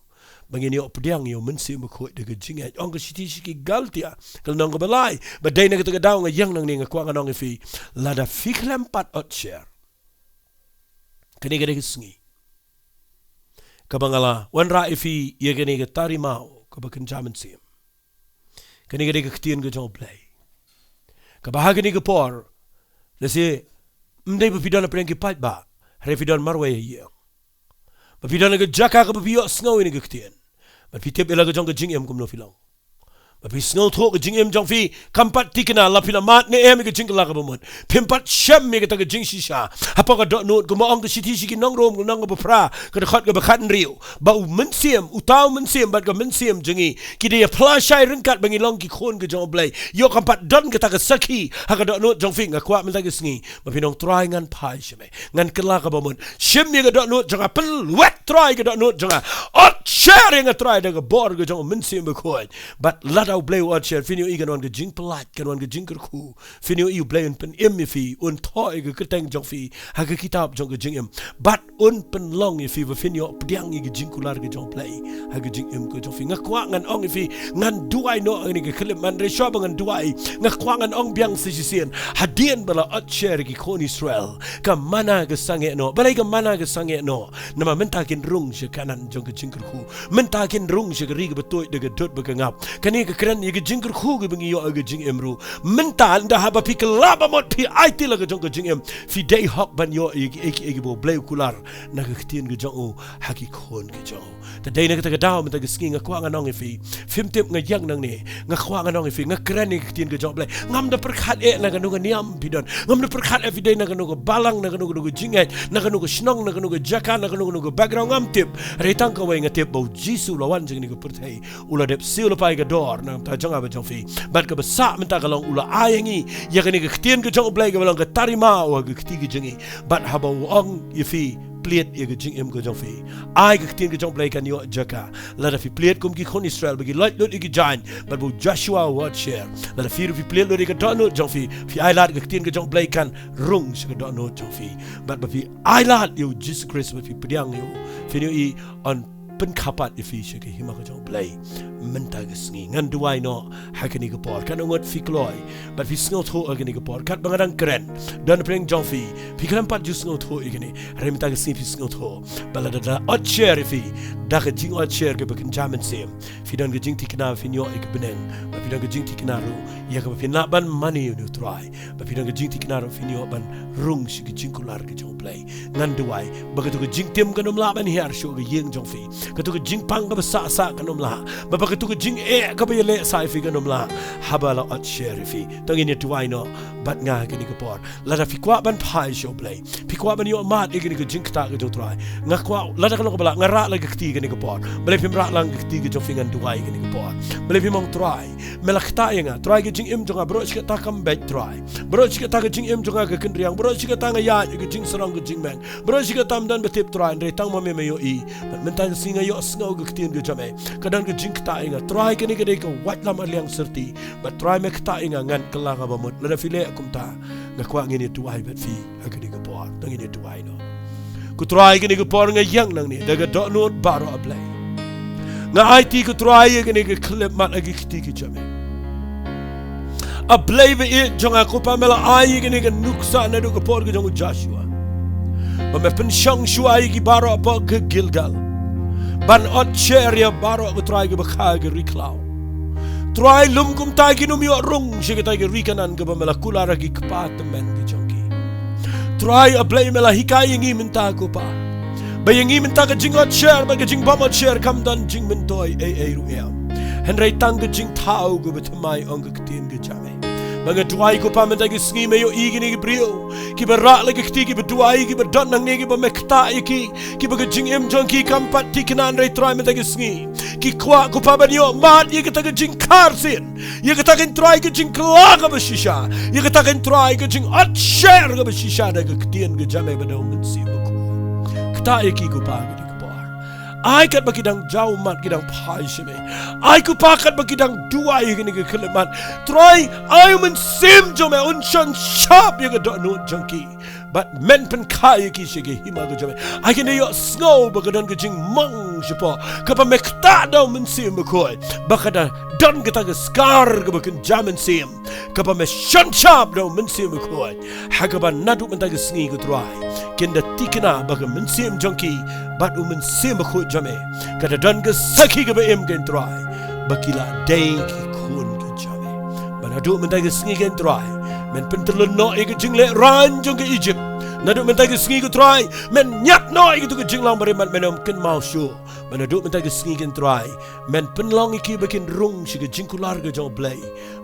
ba ngin ïoh pdiang ïa U Mynsiem Bakhuid da ka jingngeit. Ong ka shithi sha ki Galatia ka lynnong kaba lai. Ba dei na kata ka daw nga ïeng nangne nga kwah ngan ong ïa phi, lada phi khlem pat ot sher, kane ka dei ka sngi kaba nga la wanrah ïa phi ïa kane ka tari maw kaba kynja mynsiem. Kane ka dei ka ktien ka jong U Blei, kaba ha kane ka por, lehse ym dei ba phi don ha pdeng ki paidbah, hynrei phi don marwei ha ïing, ba phi don ha ka jaka kaba phi ïohsngew ïa kane ka ktien, bad phi tip ïa la ka jong ka jingim kumno phi long, ba phi sngewthuh ka jingim jong phi kam pat thikna, la phi la mad ne em ïa ka jingkylla kaba mut. Phim pat shem ïa kata ka jingshisha. Hapoh ka dohnud, kumba ong ka shithi sha ki nong Rom, ka lynnong kaba phra, ka dkhot kaba khathynriew, ba U Mynsiem, uta U Mynsiem bad ka mynsiem jong ngi, ki dei ïa phla shai ryngkat ba ngi long ki khun ki jong U Blei. Ïoh kam pat don kata ka sakhi ha ka dohnud jong phi. Nga kwah mynta ka sngi ba phin ong, Trai, ngan phai sha me, ngan kylla kaba mut. Shim ïa ka dohnud jong nga, pynlwet, Trai, ka dohnud jong nga. Ot sher ïa nga, Trai, da ka bor ka jong U Mynsiem Bakhuid. Bad lada U Blei u ot sher, phin ïohi kan wan ka jingpyllait, kan wan ka jingkyrkhu. Phin ïohi U Blei un pynim ïa phi, un thoh ïa ka kyrteng jong phi ha ka kitab jong ka jingim, bad un pynlong ïa phi ba phin ïoh pdiang ïa ka jingkular ka jong U Blei ha ka jingim ka jong phi. Nga kwah ngan ong ïa phi, ngan duwai noh ha kane ka khyllipmat, hynrei shuwa ba ngan duwai, nga kwah ngan ong biang sa shisien, hadien ba la ot sher ïa ki khun Israel, ka manna ka sangeh noh. Balei ka manna ka sangeh noh? Namar mynta kin rung sha Kanaan jong ka jingkyrkhu. Mynta kin rung sha ka ri kaba tuid da ka dud bad ka ngap. Kane ka kren ïa ka jingkyrkhu kaba ngi ïoh ha ka jingim ruh. Mynta, ynda haba phi kylla ba mut, phi aiti la ka jong ka jingim, phi dei hok ban ïoh ïa ki, ïa ki, ïa kiba U Blei u kular na ka ktien ka jong u ha ki khun ki jong u. Te dei na kata ka daw mynta ka sngi nga kwah ngan ong ïa phi, phim tip, nga ïeng nangne, nga kwah ngan ong ïa phi, nga kren ïa ka ktien ka jong U Blei. Ngam da pyrkhat eh na kano ka niam phi don. Ngam da pyrkhat eh phi dei na kano ka balang, na kano kano ka jingngeit, na kano ka shnong, na kano ka jaka, na kano kano ka background, ngam tip. Hynrei tang kawei nga tip, ba U Jisu u la wan sha kane ka pyrthei, u la dep siew lypa ïa ka dor na ka bynta jong nga bad jong phi. Bad kaba sah mynta ka long, u la ai ïa ngi ïa kane ka ktien ka jong U Blei kaba long ka tari maw ha ka kti ka jong ngi. Bad haba u ong ïa phi, plied ïa ka jingim ka jong phi, ai ka ktien ka jong U Blei, kan ïoh jaka. Lada phi plied kum ki khun Israel ba ki lait lut ïa ki jaiñ, bad ba u Joshua u ot sher, lada phi ruh phi plied lut ïa ka dohnud jong phi, phi ailad, ka ktien ka jong U Blei kan rung sha ka dohnud jong phi. Bad ba phi ailad ïa U Jisu Khrist, ba phi pdiang ïa u, phin ïohi un pynkha pat ïa phi sha ka hima ka jong U Blei mynta ka sngi. Ngan duwai noh ha kane ka por. Katno ngut phi kloi bad phi sngewthuh ha kane ka por, katba nga dang kren, don pyrshah jong phi, phi khlem pat ju sngewthuh ïa kane, hynrei mynta ka sngi phi sngewthuh. Ba lada la ot sher ïa phi da ka jingot sher kaba kynja mynsiem, phi don ka jingthikna phin ïoh ïa ka bneng. Ba phi don ka jingthikna ruh ïa kaba phin lah ban mane ïa une U Trai. Ba phi don ka jingthikna ruh phin ïoh ban rung sha ka jingkular ka jong U Blei. Ngan duwai ba kato ka jingtim kan ym lah ban hiar shuh ha ka ïing jong phi. Kato ka jingpang kaba sah sah kan ym lah. Ba, ba kato ka jingeh kaba ïaleh sah ïa phi kan ym lah haba la ot sher ïa phi. To ngin ïa duwai noh bad nga ha kane ka por. Lada phi kwah ban phai sha U Blei, phi kwah ban ïoh mad ïa kane ka jingktah ka jong U Trai, nga kwah, lada ka long kaba lah, nga rah la ka kti kane ka por. Balei phim rah lang ka kti ka jong phi, ngan duwai kane ka por. Balei phim ong, Trai, me la ktah ïa nga, Trai, ka jingim jong nga, baroh shi katta kam beit, Trai. Baroh shi katta ka jingim jong nga ka kynriang, baroh shi katta nga ïaid ïa ka jingsarong ka jingmeng, baroh shi katta ym don ba tip, Trai, hynrei tang ma me me ïohi. Bad mynta ka sngi nga ïohsngew ka ktien ka jong me, ka don ka jingktah ïa nga, Trai, kane ka dei ka waitlam ha liang syrti. Bad Trai, me ktah ïa nga, ngan kylla kaba mut. Lada phi leh kumta, nga kwah ngin ïa duwai bad phi ha kane ka por. To ngin ïa duwai noh. Ko Trai, kane ka por nga ïeng nangne da ka dohnud baroh, A Blei. Nga aiti, ko Trai, ïa kane ka khyllipmat ha ki kti ki jong me. A Blei ba ïeit jong nga, ko Pa, me la ai ïa kane ka nuksa naduh ka por ka jong u Joshua, ba me pynshong shuwa ïa ki baroh hapoh ka Gilgal ban ot sher ïa baroh, ko Trai, kiba kha ha ka ri khlaw. Trai, lum kumta kin ym ïoh rung sha kata ka ri Kanaan kaba me la kular ha ki kpa tymmen ki jong ki. Trai, A Blei, me la hikai ïa ngi mynta, ko Pa, ba ïa ngi mynta ka jingot sher bad ka jingbym ot sher kam don jingmyntoi ei ei ruh em, hynrei tang ka jingthaw kaba thymmai, ong ka ktien ka jong me. Ba nga duwai, ko Pa, mynta ka sngi me ïohi kine ki briew kiba rah la ki kti, kiba duwai, kiba don hangne, kiba me ktah ïa ki, kiba ka jingim jong ki kam pat thikna, hynrei Trai, mynta ka sngi ki kwah, ko Pa, ban ïoh mad ïa kata ka jingkhar sien, ïa kata, ko Trai, ka jingkylla kaba shisha, ïa kata, ko Trai, ka jingot sher kaba shisha da ka ktien ka jong me bad da U Mynsiem Bakhuid. Ktah ïa ki, ko Pa, ha kane ka por. Ai katba ki dang jaw mad, ki dang phai sha me. Ai, ko Pa, katba ki dang duwai ha kane ka khyllipmat, Trai, ai U Mynsiem jong me un shon shap ïa ka dohnud jong ki bad men pynkha ïa ki sha ka hima ka jong me. Ai, kin da ïohsngew ba ka don ka jingmong shapoh, kaba me ktah da U Mynsiem Bakhuid, ba ka da don kata ka skar kaba kynja mynsiem, kaba me shon shap da U Mynsiem Bakhuid, ha kaba naduh mynta ka sngi, ko Trai, kin da thikna ba ka mynsiem jong ki bad U Mynsiem Bakhuid jong me ka da don ka sakhi kaba im, ko Trai, ba ki la dei ki khun ki jong me. Ba naduh mynta ka sngi, ko Trai, men pyntylun noh ïa ka jinglehrain jong ka Egypt. Naduh mynta ka sngi, ko Trai, men ñiad noh ïa katu ka jinglong barim bad men ym kynmaw shuh. Ba naduh mynta ka sngi, ko Trai, men pynlong ïa ki ba kin rung sha ka jingkular ka jong U Blei,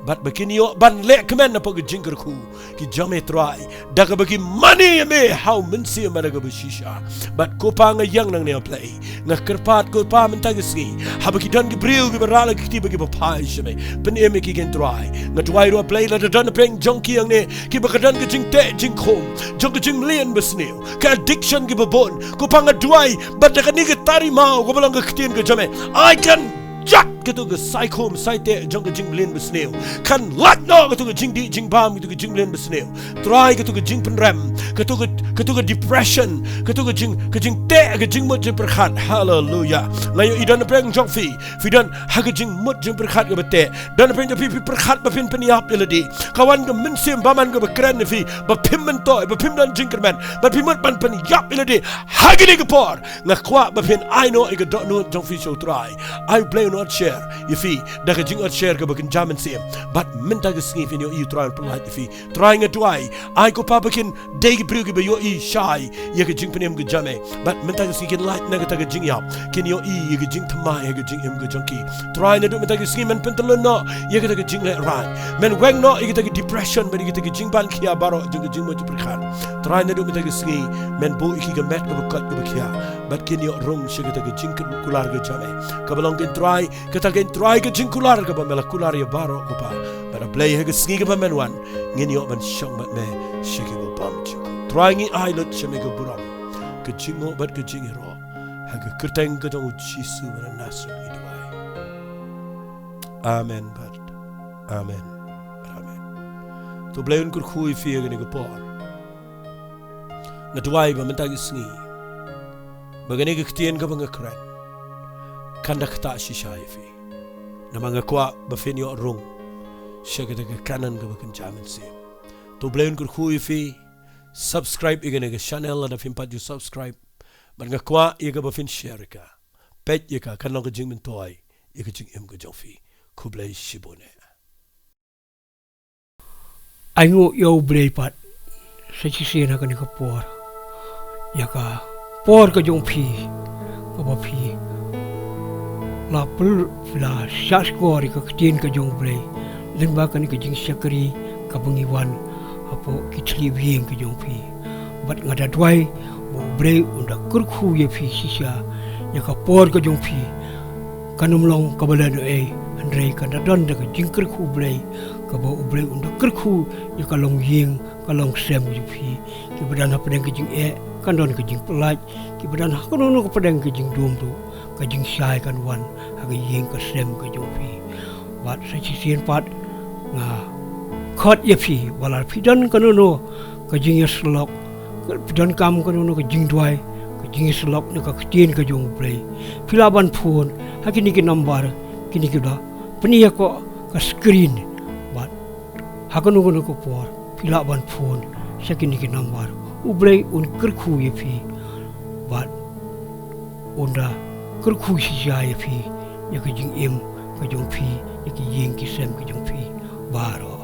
bad ba kin ïoh ban leh kmen hapoh ka jingkyrkhu ki jong me, Trai, da kaba ki mane ïa me ha U Mynsiem bad da kaba shisha. Bad ko Pa, nga ïeng nangne, A Blei, nga kyrpad, ko Pa, mynta ka sngi, haba ki don ki briew kiba rah la ki kti bad kiba phai sha me, pynim ïa ki, ko Trai. Nga duwai ruh, A Blei, lada don napdeng jong ki hangne kiba ka don ka jingteh jingkhum jong ka jingmlien basniew, ka addiction kiba bun, ko Pa, nga duwai ba da kane ka tari maw kaba long ka ktien ka jong me, ai, kan jat katu ka saikhum saiteh jong ka jingmlien basniew, kan lait noh katu ka jingdih jingbam, katu ka jingmlien basniew, Trai, katu ka jingpynrem, katu ka, katu ka depression, katu ka jing, ka jingteh, ka jingmut jingpyrkhat. Haleluya. Nga ïohi don napdeng jong phi, phi don ha ka jingmut jingpyrkhat kaba teh. Don napdeng jong phi, phi pyrkhat ba phin pynïap ïa lade. Ka wan ka mynsiem bymman kaba kren ïa phi ba phim myntoi, ba phim don jingkyrmen, ba phi mut ban pynïap ïa lade. Ha kane ka por nga kwah ba phin ai noh ïa ka dohnud jong phi sha U Trai. Ai, U Blei un ot sher ïa phi da ka jingot sher kaba kynja mynsiem. Bad mynta ka sngi phin ïohi U Trai un pynlait ïa phi. Trai, nga duwai, ai, ko Pa, ba kin dei ki briew kiba ïohi shai ïa ka jingpynim ka jong me, bad mynta ka sngi kin lait na kata ka jingïap, kin ïohi ïa ka jingthymmai ha ka jingim ka jong ki. Trai, naduh mynta ka sngi men pyntylun noh ïa kata ka jinglehrain, men weng noh ïa kata ka depression bad ïa kata ka jingban khia baroh jong ka jingmut jingpyrkhat. Trai, naduh mynta ka sngi men buh ïa ki ka met kaba koit kaba khiah, bad kin ïoh rung sha kata ka jingkular ka jong me, kaba long, ko Trai, kata, ko Trai, ka jingkular kaba me la kular ïa baroh, ko Pa. Bad, A Blei, ha ka sngi kaba men wan, ngin ïoh ban shong bad me sha kiba bymjukut. Trai, ngi ai lut sha me ka burom, ka jingnguh bad ka jingïaroh. Ha ka kyrteng ka jong U Jisu ba na Nasareth ngi duwai. Amen bad amen bad amen. To U Blei un kyrkhu ïa phi ha kane ka por. Nga duwai ba mynta ka sngi, ba kane ka ktien kaba nga kren kan da ktah shisha ïa phi. Namar nga kwah ba phin ïoh rung sha kata ka Kanaan kaba kynja mynsiem. To U Blei un kyrkhu ïa phi. Subscribe ïa kane ka channel lada phim pat ju subscribe. Bad nga kwah ïa kaba phin share ïa ka, peit ïa ka, kan long ka jingmyntoi ïa ka jingim ka jong phi. Khublei shibun eh. Ainguh ïa U Blei pat sa shisien ha kane ka por, ïa ka por ka jong phi kaba phi la pyrshah, phi la shahshkor ïa ka ktien ka jong U Blei lyngba kane ka jingshakri kaba ngi wan hapoh ki thylliej ïing ka jong phi. Bad nga da duwai ba U Blei un da kyrkhu ïa phi shisha ïa ka por ka jong phi. Kan ym long kaba lehnohei, Hynrei kan da don da ka jingkyrkhu U Blei, kaba U Blei un da kyrkhu ïa ka longïing ka longsem jong phi. Kiba don hapdeng ka jingeh kan don ka jingpyllait, kiba don ha kano kano ka pdeng ka jingdum ruh, ka jingshai kan wan ha ka ïing ka sem ka jong phi. Bad sa shisien pat nga khot ïa phi ba lada phi don kano kano ka jingïasyllok, phi donkam kano kano ka jingduwai, ka jingïasyllok na ka ktien ka jong U Blei, phi lah ban phone ha kine ki nambar, kine ki da pyni ha ka screen. Bad ha kano kano ka por phi lah ban phone sha kine ki nambar. U Blei un kyrkhu ïa phi bad un da kyrkhu shisha ïa phi, ïa ka jingim ka jong phi, ïa ki ïing ki sem ka jong phi baroh.